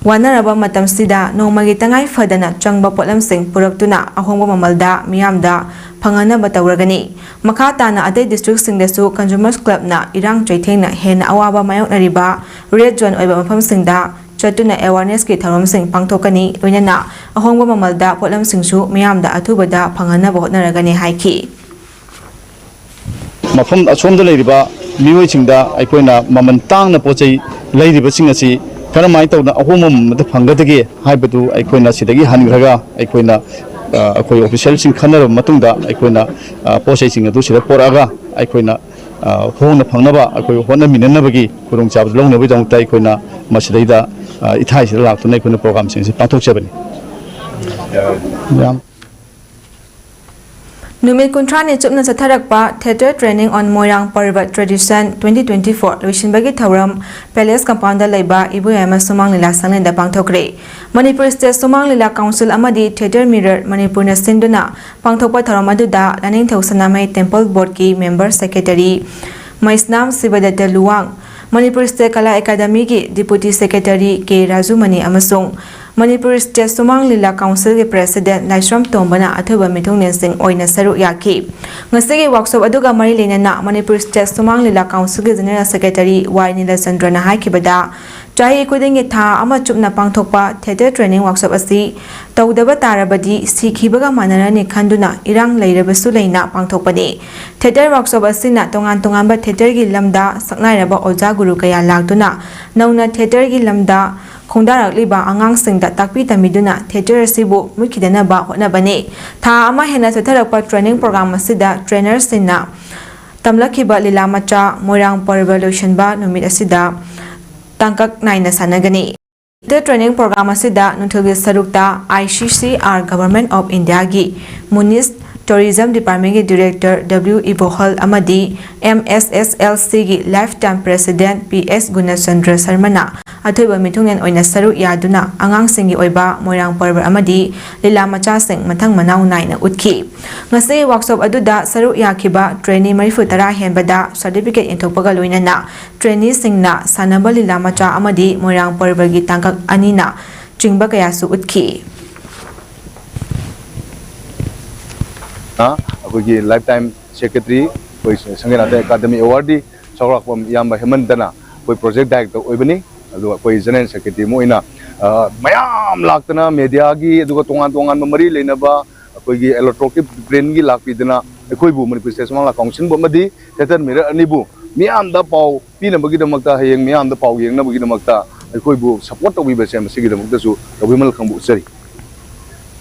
ꯋꯥꯅꯔꯕ ꯃꯇꯝꯁꯤꯗ ꯅꯣꯡꯃꯒꯤ ꯇꯉꯥꯏ ꯐꯗꯅ ꯆꯪꯕ ꯄꯣꯠꯂꯝꯁꯤꯡ ꯄꯨꯔꯛꯇꯨꯅ ꯑꯍꯣꯡꯕ ꯃꯃꯜꯗ ꯃꯤꯌꯥꯝꯗ ꯐꯪꯍꯟꯅꯕ ꯇꯧꯔꯒꯅꯤ꯫ ꯃꯈꯥ ꯇꯥꯅ ꯑꯇꯩ districtꯁꯤꯡꯗꯁꯨ Consumers Clubꯅ ꯏꯔꯥꯡ ꯆꯩꯊꯦꯡꯅ ꯍꯦꯟꯅ ꯑꯋꯥꯕ ꯃꯥꯌꯣꯛꯅꯔꯤꯕ red zone ꯑꯣꯏꯕ ꯃꯐꯝꯁꯤꯡꯗ ꯆꯠꯇꯨꯅ awarenessꯀꯤ ꯊꯧꯔꯝꯁꯤꯡ ꯄꯥꯡꯊꯣꯛꯀꯅꯤ꯫ ꯂꯣꯏꯅꯅ ꯑꯍꯣꯡꯕ ꯃꯃꯜꯗ ꯄꯣꯠꯂꯝꯁꯤꯡꯁꯨ ꯃꯤꯌꯥꯝꯗ ꯑꯊꯨꯕꯗ ꯐꯪꯍꯟꯅꯕ ꯍꯣꯠꯅꯔꯒꯅꯤ ꯍꯥꯏꯈꯤ꯫ ꯃꯐꯝ ꯑꯁꯣꯝꯗ ꯂꯩꯔꯤꯕ ꯃꯤꯑꯣꯏꯁꯤꯡꯗ ꯑꯩꯈꯣꯏꯅ ꯃꯃꯜ ꯇꯥꯡꯅ ꯄꯣꯠ ꯆꯩ ꯂꯩꯔꯤꯕꯁꯤꯡ ꯑꯁꯤ ꯀꯔꯝꯍꯥꯏꯅ ꯇꯧꯗꯅ ꯑꯍꯣꯡꯕ ꯃꯃꯜꯗ ꯐꯪꯒꯗꯒꯦ ꯍꯥꯏꯕꯗꯨ ꯑꯩꯈꯣꯏꯅ ꯁꯤꯗꯒꯤ ꯍꯟꯈ꯭ꯔꯒ ꯑꯩꯈꯣꯏꯅ ꯑꯩꯈꯣꯏ officialꯁꯤꯡ ꯈꯟꯅꯔꯕ ꯃꯇꯨꯡꯗ ꯑꯩꯈꯣꯏꯅ ꯄꯣꯠ ꯆꯩꯁꯤꯡ ꯑꯗꯨ ꯁꯤꯗ ꯄꯣꯔꯛꯑꯒ ꯑꯩꯈꯣꯏꯅ ꯍꯣꯡꯅ ꯐꯪꯅꯕ ꯑꯩꯈꯣꯏ ꯍꯣꯠꯅꯃꯤꯟꯅꯅꯕꯒꯤ ꯈꯨꯗꯣꯡꯆꯥꯕꯗꯨ ꯂꯧꯅꯕꯒꯤꯗꯃꯛꯇ ꯑꯩꯈꯣꯏꯅ ꯃꯁꯤꯗꯩꯗ ꯏꯊꯥꯏꯁꯤꯗ ꯂꯥꯛꯇꯨꯅ ꯑꯩꯈꯣꯏꯅ programꯁꯤꯡ ꯑꯁꯤ ꯄꯥꯡꯊꯣꯛꯆꯕꯅꯤ꯫ ꯌꯥꯝ ꯅꯨꯃꯤꯠ ꯀꯨꯟꯊ꯭ꯔꯥꯅꯤ ꯆꯨꯞꯅ ꯆꯠꯊꯔꯛꯄ Theatre Training on Moirang Parvat Tradition twenty twenty four ꯂꯣꯏꯁꯤꯟꯕꯒꯤ ꯊꯧꯔꯝ Palace Compoundꯗ ꯂꯩꯕ ꯏꯕꯣꯌꯥꯏꯃ ꯁꯨꯃꯥꯡ ꯂꯤꯂꯥ ꯁꯪꯂꯦꯟꯗ ꯄꯥꯡꯊꯣꯛꯈ꯭ꯔꯦ꯫ ꯃꯅꯤꯄꯨꯔ State ꯁꯨꯃꯥꯡ ꯂꯤꯂꯥ Council ꯑꯃꯗꯤ Theatre Mirror ꯃꯅꯤꯄꯨꯔꯅ ꯁꯤꯟꯗꯨꯅ ꯄꯥꯡꯊꯣꯛꯄ ꯊꯧꯔꯝ ꯑꯗꯨꯗ ꯂꯥꯏꯅꯤꯡꯊꯧ ꯁꯅꯥꯃꯍꯤ Temple Boardꯀꯤ Member Secretary ꯃꯩꯁꯅꯥꯝ ꯁꯤꯕꯗꯠꯇ ꯂꯨꯋꯥꯡ, ꯃꯅꯤꯄꯨꯔ State ꯀꯂꯥ ꯑꯦꯀꯥꯗꯃꯤꯒꯤ Deputy Secretary ꯀꯦ ꯔꯥꯖꯨꯃꯅꯤ ꯑꯃꯁꯨꯡ ꯃꯅꯤꯄꯨꯔ State ꯁꯨꯃꯥꯡ ꯂꯤꯂꯥ Councilꯒꯤ President ꯂꯥꯏꯁ꯭ꯔꯝ ꯇꯣꯝꯕꯅ ꯑꯊꯨꯕ ꯃꯤꯊꯨꯡꯂꯦꯟꯁꯤꯡ ꯑꯣꯏꯅ ꯁꯔꯨꯛ ꯌꯥꯈꯤ꯫ ꯉꯁꯤꯒꯤ workshop ꯑꯗꯨꯒ ꯃꯔꯤ ꯂꯩꯅꯅ ꯃꯅꯤꯄꯨꯔ State ꯁꯨꯃꯥꯡ ꯂꯤꯂꯥ Councilꯒꯤ General Secretary ꯋꯥꯏ ꯅꯤꯂꯆꯟꯗ꯭ꯔꯅ ꯍꯥꯏꯈꯤꯕꯗ, ꯆꯍꯤ ꯈꯨꯗꯤꯡꯒꯤ ꯊꯥ ꯑꯃ ꯆꯨꯞꯅ ꯄꯥꯡꯊꯣꯛꯄ Theatre Training Workshop ꯑꯁꯤ ꯇꯧꯗꯕ ꯇꯥꯔꯕꯗꯤ ꯁꯤꯈꯤꯕꯒ ꯃꯥꯟꯅꯔꯅꯤ ꯈꯟꯗꯨꯅ ꯏꯔꯥꯡ ꯂꯩꯔꯕꯁꯨ ꯂꯩꯅ ꯄꯥꯡꯊꯣꯛꯄꯅꯤ꯫ Theatre Workshop ꯑꯁꯤꯅ ꯇꯣꯉꯥꯟ ꯇꯣꯉꯥꯟꯕ theatreꯒꯤ ꯂꯝꯗ ꯁꯛꯅꯥꯏꯔꯕ ꯑꯣꯖꯥ ꯒꯨꯔꯨ ꯀꯌꯥ ꯂꯥꯛꯇꯨꯅ ꯅꯧꯅ theatreꯒꯤ ꯂꯝꯗ ꯈꯣꯡꯗꯥꯔꯛꯂꯤꯕ ꯑꯉꯥꯡꯁꯤꯡꯗ ꯇꯥꯛꯄꯤ ꯇꯝꯕꯤꯗꯨꯅ theatre ꯑꯁꯤꯕꯨ ꯃꯨꯠꯈꯤꯗꯅꯕ ꯍꯣꯠꯅꯕꯅꯤ꯫ ꯊꯥ ꯑꯃ ꯍꯦꯟꯅ ꯆꯠꯊꯔꯛꯄ training program ꯑꯁꯤꯗ trainerꯁꯤꯡꯅ ꯇꯝꯂꯛꯈꯤꯕ ꯂꯤꯂꯥ ꯃꯆꯥ ꯃꯣꯏꯔꯥꯡ ꯄꯔꯕ ꯂꯣꯏꯁꯤꯟꯕ ꯅꯨꯃꯤꯠ ꯑꯁꯤꯗ ꯇꯥꯡꯀꯛ ꯅꯥꯏꯅ ꯁꯥꯟꯅꯒꯅꯤ꯫ Theatre Training Program ꯑꯁꯤꯗ ꯅꯨꯡꯊꯤꯜꯒꯤ ꯁꯔꯨꯛꯇ I C C R Government of Indiaꯒꯤ Munish Tourism Departmentꯀꯤ Director W ꯏꯕꯣꯍꯜ ꯑꯃꯗꯤ M S S L Cꯒꯤ Lifetime President P S ꯒꯨꯅꯆꯟꯗ꯭ꯔ ꯁꯔꯃꯅ ꯑꯊꯣꯏꯕ ꯃꯤꯊꯨꯡꯂꯦꯟ ꯑꯣꯏꯅ ꯁꯔꯨꯛ ꯌꯥꯗꯨꯅ ꯑꯉꯥꯡꯁꯤꯡꯒꯤ ꯑꯣꯏꯕ ꯃꯣꯏꯔꯥꯡ ꯄꯔꯕ ꯑꯃꯗꯤ ꯂꯤꯂꯥ ꯃꯆꯥꯁꯤꯡ ꯃꯊꯪ ꯃꯅꯥꯎ ꯅꯥꯏꯅ ꯎꯠꯈꯤ꯫ ꯉꯁꯤ ꯋꯥꯔꯛꯁꯣꯞ ꯑꯗꯨꯗ ꯁꯔꯨꯛ ꯌꯥꯈꯤꯕ ꯇ꯭ꯔꯦꯅꯤ ꯃꯔꯤꯐꯨ ꯇꯔꯥ ꯍꯦꯟꯕꯗ ꯁꯥꯔꯇꯤꯐꯤꯀꯦꯠ ꯌꯦꯟꯊꯣꯛꯄꯒ ꯂꯣꯏꯅꯅ ꯇ꯭ꯔꯦꯅꯤꯁꯤꯡꯅ ꯁꯥꯟꯅꯕ ꯂꯤꯂꯥ ꯃꯆꯥ ꯑꯃꯗꯤ ꯃꯣꯏꯔꯥꯡ ꯄꯔꯕꯒꯤ ꯇꯥꯡꯀꯛ ꯑꯅꯤꯅ ꯆꯤꯡꯕ ꯀꯌꯥꯁꯨ ꯎꯠꯈꯤ꯫ ꯑꯩꯈꯣꯏꯒꯤ ꯂꯥꯏꯐ ꯇꯥꯏꯝ ꯁꯦꯀ꯭ꯔꯦꯇꯔꯤ, ꯑꯩꯈꯣꯏ ꯁꯪꯒꯩꯅꯥꯊ ꯑꯦꯀꯥꯗꯃꯤ ꯑꯦꯋꯥꯔꯗꯤ ꯆꯥꯎꯔꯥꯛꯄꯝ ꯏꯌꯥꯝꯕ ꯍꯦꯃꯟꯇꯅ ꯑꯩꯈꯣꯏ ꯄ꯭ꯔꯣꯖꯦꯛ ꯗꯥꯏꯔꯦꯛꯇꯔ ꯑꯣꯏꯕꯅꯤ꯫ ꯑꯗꯨꯒ ꯑꯩꯈꯣꯏ ꯖꯦꯅꯔꯦꯜ ꯁꯦꯀ꯭ꯔꯦꯇꯔꯤ ꯑꯃ ꯑꯣꯏꯅ, ꯑ, ꯃꯌꯥꯝ ꯂꯥꯛꯇꯅ ꯃꯦꯗꯤꯌꯥꯒꯤ, ꯑꯗꯨꯒ ꯇꯣꯉꯥꯟ ꯇꯣꯉꯥꯟꯕ ꯃꯔꯤ ꯂꯩꯅꯕ ꯑꯩꯈꯣꯏꯒꯤ ꯏꯂꯦꯛꯇ꯭ꯔꯣꯅꯤꯛ ꯄ꯭ꯔꯤꯟꯒꯤ ꯂꯥꯛꯄꯤꯗꯅ ꯑꯩꯈꯣꯏꯕꯨ ꯃꯅꯤꯄꯨꯔ ꯁ꯭ꯇꯦꯠ ꯁꯨꯃꯥꯡ ꯂꯤꯂꯥ ꯀꯥꯎꯟꯁꯤꯜꯕꯨ ꯑꯃꯗꯤ ꯊꯦꯇꯔ ꯃꯤꯔꯔ ꯑꯅꯤꯕꯨ ꯃꯤꯌꯥꯝꯗ ꯄꯥꯎ ꯄꯤꯅꯕꯒꯤꯗꯃꯛꯇ, ꯍꯌꯦꯡ ꯃꯤꯌꯥꯝꯗ ꯄꯥꯎ ꯌꯦꯡꯅꯕꯒꯤꯗꯃꯛꯇ ꯑꯩꯈꯣꯏꯕꯨ ꯁꯄꯣꯔꯠ ꯇꯧꯕꯤꯕꯁꯦ, ꯃꯁꯤꯒꯤꯗꯃꯛꯇꯁꯨ ꯇꯧꯕꯤꯃꯜ ꯈꯪꯕ ꯎꯠꯆꯔꯤ꯫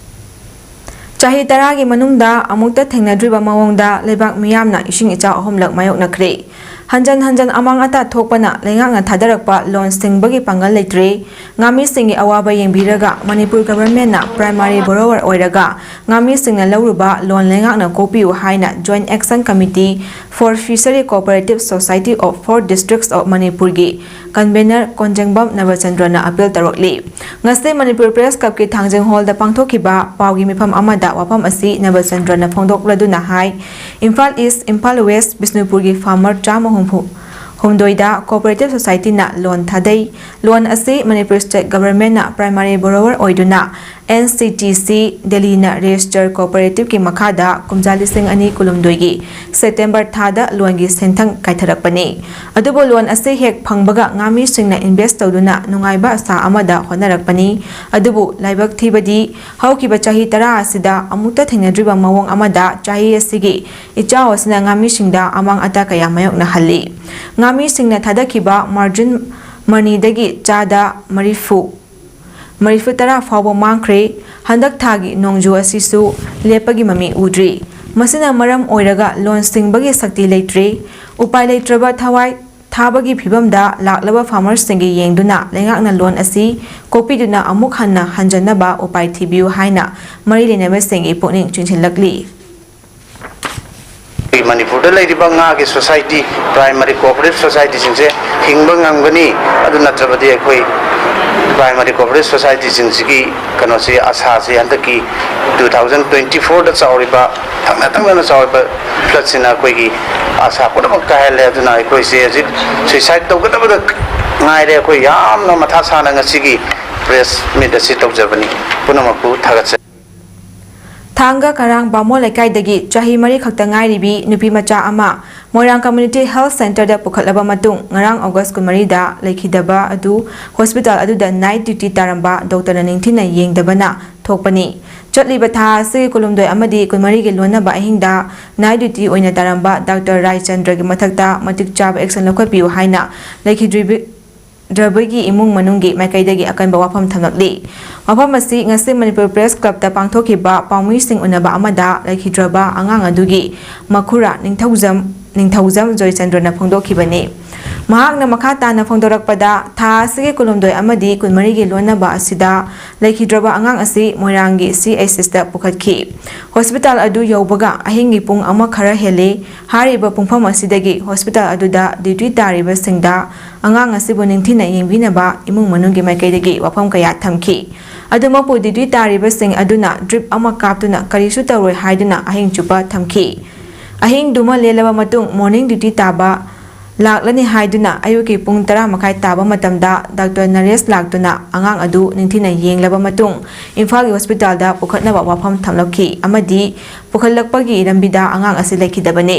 ꯆꯍꯤ ꯇꯔꯥꯒꯤ ꯃꯅꯨꯡꯗ ꯑꯃꯨꯛꯇ ꯊꯦꯡꯅꯗ꯭ꯔꯤꯕ ꯃꯑꯣꯡꯗ ꯂꯩꯕꯥꯛ ꯃꯤꯌꯥꯝꯅ ꯏꯁꯤꯡ ꯏꯆꯥꯎ ꯑꯍꯨꯝꯂꯛ ꯃꯥꯌꯣꯛꯅꯈ꯭ꯔꯦ꯫ ꯍꯟꯖꯟ ꯍꯟꯖꯟ ꯑꯃꯥꯡ ꯑꯇꯥ ꯊꯣꯛꯄꯅ ꯂꯩꯉꯥꯛꯅ ꯊꯥꯗꯔꯛꯄ ꯂꯣꯟ ꯁꯤꯡꯕꯒꯤ ꯄꯥꯡꯒꯜ ꯂꯩꯇ꯭ꯔꯦ꯫ ꯉꯥꯃꯤꯁꯤꯡꯒꯤ ꯑꯋꯥꯕ ꯌꯦꯡꯕꯤꯔꯒ ꯃꯅꯤꯄꯨꯔ ꯒꯚꯔꯟꯃꯦꯟꯠꯅ ꯄ꯭ꯔꯥꯏꯃꯥꯔꯤ ꯕꯣꯔꯣꯋꯔ ꯑꯣꯏꯔꯒ ꯉꯥꯃꯤꯁꯤꯡꯅ ꯂꯧꯔꯨꯕ ꯂꯣꯟ ꯂꯩꯉꯥꯛꯅ ꯀꯣꯛꯄꯤꯌꯨ ꯍꯥꯏꯅ joint action committee for fishery cooperative society of four districts of ꯃꯅꯤꯄꯨꯔꯒꯤ ꯀꯟꯚꯦꯅꯔ ꯀꯣꯟꯖꯦꯡꯕꯝ ꯅꯕꯆꯟꯗ꯭ꯔꯅ ꯑꯄꯤꯜ ꯇꯧꯔꯛꯂꯤ꯫ ꯉꯁꯤ ꯃꯅꯤꯄꯨꯔ ꯄ꯭ꯔꯦꯁ ꯀ꯭ꯂꯕꯀꯤ ꯊꯥꯡꯖꯤꯡ ꯍꯣꯜꯗ ꯄꯥꯡꯊꯣꯛꯈꯤꯕ ꯄꯥꯎꯒꯤ ꯃꯤꯐꯝ ꯑꯃꯗ ꯋꯥꯐꯝ ꯑꯁꯤ ꯅꯕꯆꯟꯗ꯭ꯔꯅ ꯐꯣꯡꯗꯣꯛꯂꯗꯨꯅ ꯍꯥꯏ, ꯏꯝꯐꯥꯜ ꯏꯁ, ꯏꯝꯐꯥꯜ ꯋꯦꯁ, ꯕꯤꯁꯅꯨꯄꯨꯔꯒꯤ ꯐꯥꯔꯃꯔ ꯆꯥꯝꯃ ꯍꯨꯝꯐꯨ ꯍꯨꯝꯗꯣꯏꯗ ꯀꯣꯑꯣꯄꯔꯦꯇꯤꯚ ꯁꯣꯁꯥꯏꯇꯤꯅ ꯂꯣꯟ ꯊꯥꯗꯩ꯫ ꯂꯣꯟ ꯑꯁꯤ ꯃꯅꯤꯄꯨꯔ ꯁ꯭ꯇꯦꯠ ꯒꯚꯔꯟꯃꯦꯟꯠꯅ ꯄ꯭ꯔꯥꯏꯃꯥꯔꯤ ꯕꯣꯔꯣꯋꯔ ꯑꯣꯏꯗꯨꯅ N C T C ꯗꯦꯜꯂꯤꯅ register ꯀꯣꯑꯣꯄꯔꯦꯇꯤꯚꯀꯤ ꯃꯈꯥꯗ ꯀꯨꯝꯖꯥ ꯂꯤꯁꯤꯡ ꯑꯅꯤ ꯀꯨꯟꯍꯨꯝꯗꯣꯏꯒꯤ ꯁꯦꯞꯇꯦꯝꯕꯔ ꯊꯥꯗ ꯂꯣꯟꯒꯤ ꯁꯦꯟꯊꯪ ꯀꯥꯏꯊꯔꯛꯄꯅꯤ꯫ ꯑꯗꯨꯕꯨ ꯂꯣꯟ ꯑꯁꯤ ꯍꯦꯛ ꯐꯪꯕꯒ ꯉꯥꯃꯤꯁꯤꯡꯅ ꯏꯟꯚꯦꯁ ꯇꯧꯗꯨꯅ ꯅꯨꯡꯉꯥꯏꯕ ꯑꯁꯥ ꯑꯃꯗ ꯍꯣꯠꯅꯔꯛꯄꯅꯤ꯫ ꯑꯗꯨꯕꯨ ꯂꯥꯏꯕꯛ ꯊꯤꯕꯗꯤ ꯍꯧꯈꯤꯕ ꯆꯍꯤ ꯇꯔꯥ ꯑꯁꯤꯗ ꯑꯃꯨꯛꯇ ꯊꯦꯡꯅꯗ꯭ꯔꯤꯕ ꯃꯑꯣꯡ ꯑꯃꯗ ꯆꯍꯤ ꯑꯁꯤꯒꯤ ꯏꯆꯥꯎ ꯑꯁꯤꯅ ꯉꯥꯃꯤꯁꯤꯡꯗ ꯑꯃꯥꯡ ꯑꯇꯥ ꯀꯌꯥ ꯃꯥꯌꯣꯛꯅꯍꯜꯂꯤ꯫ ꯉꯥꯃꯤꯁꯤꯡꯅ ꯊꯥꯗꯈꯤꯕ ꯃꯥꯔꯖꯤꯟ ꯃꯅꯤꯗꯒꯤ ꯆꯥꯗ ꯃꯔꯤꯐꯨ, ꯃꯔꯤꯐꯨ ꯇꯔꯥ ꯐꯥꯎꯕ ꯃꯥꯡꯈ꯭ꯔꯦ꯫ ꯍꯟꯗꯛ ꯊꯥꯒꯤ ꯅꯣꯡꯖꯨ ꯑꯁꯤꯁꯨ ꯂꯦꯞꯄꯒꯤ ꯃꯃꯤ ꯎꯗ꯭ꯔꯤ꯫ ꯃꯁꯤꯅ ꯃꯔꯝ ꯑꯣꯏꯔꯒ ꯂꯣꯟ ꯁꯤꯡꯕꯒꯤ ꯁꯛꯇꯤ ꯂꯩꯇ꯭ꯔꯦ꯫ ꯎꯄꯥꯏ ꯂꯩꯇ꯭ꯔꯕ ꯊꯋꯥꯏ ꯊꯥꯕꯒꯤ ꯐꯤꯚꯝꯗ ꯂꯥꯛꯂꯕ ꯐꯥꯔꯃꯔꯁꯤꯡꯒꯤ ꯌꯦꯡꯗꯨꯅ ꯂꯩꯉꯥꯛꯅ ꯂꯣꯟ ꯑꯁꯤ ꯀꯣꯛꯄꯤꯗꯨꯅ ꯑꯃꯨꯛ ꯍꯟꯅ ꯍꯟꯖꯟꯅꯕ ꯎꯄꯥꯏ ꯊꯤꯕꯤꯌꯨ ꯍꯥꯏꯅ ꯃꯔꯤ ꯂꯩꯅꯕꯁꯤꯡꯒꯤ ꯄꯨꯛꯅꯤꯡ ꯆꯤꯡꯁꯤꯜꯂꯛꯂꯤ꯫ ꯃꯅꯤꯄꯨꯔꯗ ꯂꯩꯔꯤꯕ ꯉꯥꯒꯤ ꯁꯣꯁꯥꯏꯇꯤ, ꯄ꯭ꯔꯥꯏꯃꯥꯔꯤ ꯀꯣꯑꯣꯄꯔꯦꯇꯤꯚ ꯁꯣꯁꯥꯏꯇꯤꯁꯤꯡꯁꯦ ꯍꯤꯡꯕ ꯉꯝꯒꯅꯤ꯫ ꯑꯗꯨ ꯅꯠꯇ꯭ꯔꯕꯗꯤ ꯑꯩꯈꯣꯏ ꯄ꯭ꯔꯥꯏꯃꯥꯔꯤ ꯀꯣꯑꯣꯄꯔꯦꯇꯤꯚ ꯁꯣꯁꯥꯏꯇꯤꯁꯤꯡꯁꯤꯒꯤ ꯀꯩꯅꯣꯁꯤ, ꯑꯁꯥꯁꯤ ꯍꯟꯗꯛꯀꯤ ꯇꯨ ꯊꯥꯎꯖꯟ ꯇ꯭ꯋꯦꯟꯇꯤ ꯐꯣꯔꯗ ꯆꯥꯎꯔꯤꯕ, ꯊꯪꯅ ꯊꯪꯅꯅ ꯆꯥꯎꯔꯤꯕ ꯐ꯭ꯂꯠꯁꯤꯅ ꯑꯩꯈꯣꯏꯒꯤ ꯑꯁꯥ ꯄꯨꯝꯅꯃꯛ ꯀꯥꯏꯍꯜꯂꯦ꯫ ꯑꯗꯨꯅ ꯑꯩꯈꯣꯏꯁꯦ ꯍꯧꯖꯤꯛ ꯁꯨꯏꯁꯥꯏꯠ ꯇꯧꯒꯗꯕꯗ ꯉꯥꯏꯔꯦ꯫ ꯑꯩꯈꯣꯏ ꯌꯥꯝꯅ ꯃꯊꯥ ꯁꯥꯅ ꯉꯁꯤꯒꯤ ꯄ꯭ꯔꯦꯁ ꯃꯤꯠ ꯑꯁꯤ ꯇꯧꯖꯕꯅꯤ꯫ ꯄꯨꯝꯅꯃꯛꯄꯨ ꯊꯥꯒꯠꯆꯔꯤ꯫ ꯊꯥꯡꯒ ꯀꯔꯥꯡ ꯕꯥꯃꯣꯟ ꯂꯩꯀꯥꯏꯗꯒꯤ ꯆꯍꯤ ꯃꯔꯤ ꯈꯛꯇ ꯉꯥꯏꯔꯤꯕꯤ ꯅꯨꯄꯤ ꯃꯆꯥ ꯑꯃ ꯃꯣꯏꯔꯥꯡ ꯀꯝꯃ꯭ꯌꯨꯅꯤꯇꯤ ꯍꯦꯜꯊ ꯁꯦꯟꯇꯔꯗ ꯄꯨꯈꯠꯂꯕ ꯃꯇꯨꯡ, ꯉꯔꯥꯡ ꯑꯣꯒꯁ꯭ꯠ ꯀꯨꯟꯃꯔꯤꯗ ꯂꯩꯈꯤꯗꯕ ꯑꯗꯨ ꯍꯣꯁꯄꯤꯇꯥꯜ ꯑꯗꯨꯗ ꯅꯥꯏꯠ ꯗ꯭ꯌꯨꯇꯤ ꯇꯥꯔꯝꯕ ꯗꯣꯛꯇꯔꯅ ꯅꯤꯡꯊꯤꯅ ꯌꯦꯡꯗꯕꯅ ꯊꯣꯛꯄꯅꯤ꯫ ꯆꯠꯂꯤꯕ ꯊꯥ ꯑꯁꯤꯒꯤ ꯀꯨꯟꯍꯨꯝꯗꯣꯏ ꯑꯃꯗꯤ ꯀꯨꯟꯃꯔꯤꯒꯤ ꯂꯣꯟꯅꯕ ꯑꯍꯤꯡꯗ ꯅꯥꯏꯠ ꯗ꯭ꯌꯨꯇꯤ ꯑꯣꯏꯅ ꯇꯥꯔꯝꯕ ꯗꯥꯛꯇꯔ ꯔꯥꯏꯆꯟꯗ꯭ꯔꯒꯤ ꯃꯊꯛꯇ ꯃꯇꯤꯛ ꯆꯥꯕ ꯑꯦꯛꯁꯟ ꯂꯧꯈꯠꯄꯤꯌꯨ ꯍꯥꯏꯅ ꯂꯩꯈꯤꯗ꯭ꯔꯤꯕꯤ-, ꯗ꯭ꯔꯕꯒꯤ ꯏꯃꯨꯡ ꯃꯅꯨꯡꯒꯤ ꯃꯥꯏꯀꯩꯗꯒꯤ ꯑꯀꯟꯕ ꯋꯥꯐꯝ ꯊꯝꯂꯛꯂꯤ꯫ ꯋꯥꯐꯝ ꯑꯁꯤ ꯉꯁꯤ ꯃꯅꯤꯄꯨꯔ ꯄ꯭ꯔꯦꯁ ꯀ꯭ꯂꯕꯇ ꯄꯥꯡꯊꯣꯛꯈꯤꯕ ꯄꯥꯎꯃꯤꯁꯤꯡ ꯎꯅꯕ ꯑꯃꯗ ꯂꯩꯈꯤꯗ꯭ꯔꯕ ꯑꯉꯥꯡ ꯑꯗꯨꯒꯤ ꯃꯈꯨꯔꯥ ꯅꯤꯡꯊꯧꯖꯝ, ꯅꯤꯡꯊꯧꯖꯝ ꯖꯣꯏꯆꯟꯗ꯭ꯔꯅ ꯐꯣꯡꯗꯣꯛꯈꯤꯕꯅꯤ꯫ ꯃꯍꯥꯛꯅ ꯃꯈꯥ ꯇꯥꯅ ꯐꯣꯡꯗꯣꯔꯛꯄꯗ, ꯊꯥ ꯑꯁꯤꯒꯤ ꯀꯨꯟꯍꯨꯝꯗꯣꯏ ꯑꯃꯗꯤ ꯀꯨꯟꯃꯔꯤꯒꯤ ꯂꯣꯟꯅꯕ ꯑꯁꯤꯗ ꯂꯩꯈꯤꯗ꯭ꯔꯕ ꯑꯉꯥꯡ ꯑꯁꯤ ꯃꯣꯏꯔꯥꯡꯒꯤ ꯁꯤ ꯑꯩꯆ ꯁꯤꯗ ꯄꯨꯈꯠꯈꯤ꯫ ꯍꯣꯁꯄꯤꯇꯥꯜ ꯑꯗꯨ ꯌꯧꯕꯒ ꯑꯍꯤꯡꯒꯤ ꯄꯨꯡ ꯑꯃ ꯈꯔ ꯍꯦꯜꯂꯤ꯫ ꯍꯥꯏꯔꯤꯕ ꯄꯨꯡꯐꯝ ꯑꯁꯤꯗꯒꯤ ꯍꯣꯁꯄꯤꯇꯥꯜ ꯑꯗꯨꯗ ꯗ꯭ꯌꯨꯇꯤ ꯇꯥꯔꯤꯕꯁꯤꯡꯗ ꯑꯉꯥꯡ ꯑꯁꯤꯕꯨ ꯅꯤꯡꯊꯤꯅ ꯌꯦꯡꯕꯤꯅꯕ ꯏꯃꯨꯡ ꯃꯅꯨꯡꯒꯤ ꯃꯥꯏꯀꯩꯗꯒꯤ ꯋꯥꯐꯝ ꯀꯌꯥ ꯊꯝꯈꯤ꯫ ꯑꯗꯨꯃꯛꯄꯨ ꯗ꯭ꯌꯨꯇꯤ ꯇꯥꯔꯤꯕꯁꯤꯡ ꯑꯗꯨꯅ ꯗ꯭ꯔꯤꯞ ꯑꯃ ꯀꯥꯞꯇꯨꯅ ꯀꯔꯤꯁꯨ ꯇꯧꯔꯣꯏ ꯍꯥꯏꯗꯨꯅ ꯑꯍꯤꯡ ꯆꯨꯞꯄ ꯊꯝꯈꯤ꯫ ꯑꯍꯤꯡꯗꯨꯃ ꯂꯦꯜꯂꯕ ꯃꯇꯨꯡ ꯃꯣꯔꯅꯤꯡ ꯗ꯭ꯌꯨꯇꯤ ꯇꯥꯕ ꯂꯥꯛꯂꯅꯤ ꯍꯥꯏꯗꯨꯅ ꯑꯌꯨꯛꯀꯤ ꯄꯨꯡ ꯇꯔꯥ ꯃꯈꯥꯏ ꯇꯥꯕ ꯃꯇꯝꯗ ꯗꯥꯛꯇꯔ ꯅꯔꯦꯁ ꯂꯥꯛꯇꯨꯅ ꯑꯉꯥꯡ ꯑꯗꯨ ꯅꯤꯡꯊꯤꯅ ꯌꯦꯡꯂꯕ ꯃꯇꯨꯡ ꯏꯝꯐꯥꯜꯒꯤ ꯍꯣꯁꯄꯤꯇꯥꯜꯗ ꯄꯨꯈꯠꯅꯕ ꯋꯥꯐꯝ ꯊꯝꯂꯛꯈꯤ ꯑꯃꯗꯤ ꯄꯨꯈꯠꯂꯛꯄꯒꯤ ꯂꯝꯕꯤꯗ ꯑꯉꯥꯡ ꯑꯁꯤ ꯂꯩꯈꯤꯗꯕꯅꯤ꯫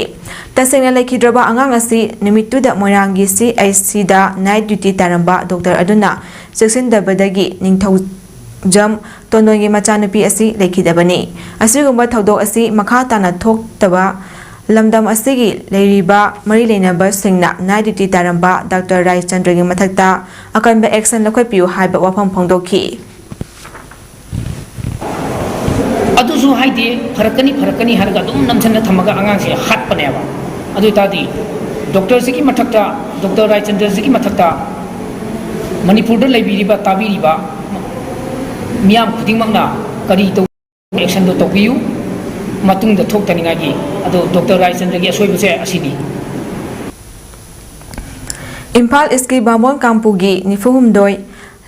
ꯇꯁꯦꯡꯅ ꯂꯩꯈꯤꯗ꯭ꯔꯕ ꯑꯉꯥꯡ ꯑꯁꯤ ꯅꯨꯃꯤꯠꯇꯨꯗ ꯃꯣꯏꯔꯥꯡꯒꯤ ꯁꯤ ꯑꯩꯆ ꯁꯤꯗ ꯅꯥꯏꯠ ꯗ꯭ꯌꯨꯇꯤ ꯇꯥꯔꯝꯕ ꯗꯣꯛꯇꯔ ꯑꯗꯨꯅ ꯆꯦꯛꯁꯤꯟꯗꯕꯗꯒꯤ ꯅꯤꯡꯊꯧꯖꯝ ꯇꯣꯟꯗꯣꯟꯒꯤ ꯃꯆꯥꯅꯨꯄꯤ ꯑꯁꯤ ꯂꯩꯈꯤꯗꯕꯅꯤ꯫ ꯑꯁꯤꯒꯨꯝꯕ ꯊꯧꯗꯣꯛ ꯑꯁꯤ ꯃꯈꯥ ꯇꯥꯅ ꯊꯣꯛꯇꯕ ꯂꯝꯗꯝ ꯑꯁꯤꯒꯤ ꯂꯩꯔꯤꯕ ꯃꯔꯤ ꯂꯩꯅꯕꯁꯤꯡꯅ ꯅꯥꯏꯠ ꯗ꯭ꯌꯨꯇꯤ ꯇꯥꯔꯝꯕ ꯗꯥꯛꯇꯔ ꯔꯥꯏꯆꯟꯗ꯭ꯔꯒꯤ ꯃꯊꯛꯇ ꯑꯀꯟꯕ ꯑꯦꯛꯁꯟ ꯂꯧꯈꯠꯄꯤꯌꯨ ꯍꯥꯏꯕ ꯋꯥꯐꯝ ꯐꯣꯡꯗꯣꯛꯈꯤ꯫ ꯑꯗꯨꯁꯨ ꯍꯥꯏꯗꯤ ꯐꯔꯛꯀꯅꯤ ꯐꯔꯛꯀꯅꯤ ꯍꯥꯏꯔꯒ ꯑꯗꯨꯝ ꯅꯝꯁꯤꯟꯅ ꯊꯝꯃꯒ ꯑꯉꯥꯡꯁꯦ ꯍꯥꯠꯄꯅꯦꯕ꯫ ꯑꯗꯨ ꯑꯣꯏꯇꯥꯔꯗꯤ ꯗꯣꯛꯇꯔꯁꯤꯒꯤ ꯃꯊꯛꯇ, ꯗꯣꯛꯇꯔ ꯔꯥꯏꯆꯟꯗ꯭ꯔꯁꯤꯒꯤ ꯃꯊꯛꯇ ꯃꯅꯤꯄꯨꯔꯗ ꯂꯩꯕꯤꯔꯤꯕ, ꯇꯥꯕꯤꯔꯤꯕ ꯃꯤꯌꯥꯝ ꯈꯨꯗꯤꯡꯃꯛꯅ ꯀꯔꯤ ꯇꯧ ꯑꯦꯛꯁꯟꯗꯣ ꯇꯧꯕꯤꯌꯨ꯫ ꯃꯇꯨꯡꯗ ꯊꯣꯛꯇꯅꯤꯡꯉꯥꯏꯒꯤ꯫ ꯑꯗꯣ ꯗꯣꯛꯇꯔ ꯔꯥꯏꯆꯟꯗ꯭ꯔꯒꯤ ꯑꯁꯣꯏꯕꯁꯦ ꯑꯁꯤꯅꯤ꯫ ꯏꯝꯐꯥꯜ ꯏꯁꯀꯤ ꯕꯥꯃꯣꯟ ꯀꯥꯡꯄꯨꯒꯤ ꯅꯤꯐꯨ ꯍꯨꯝꯗꯣꯏ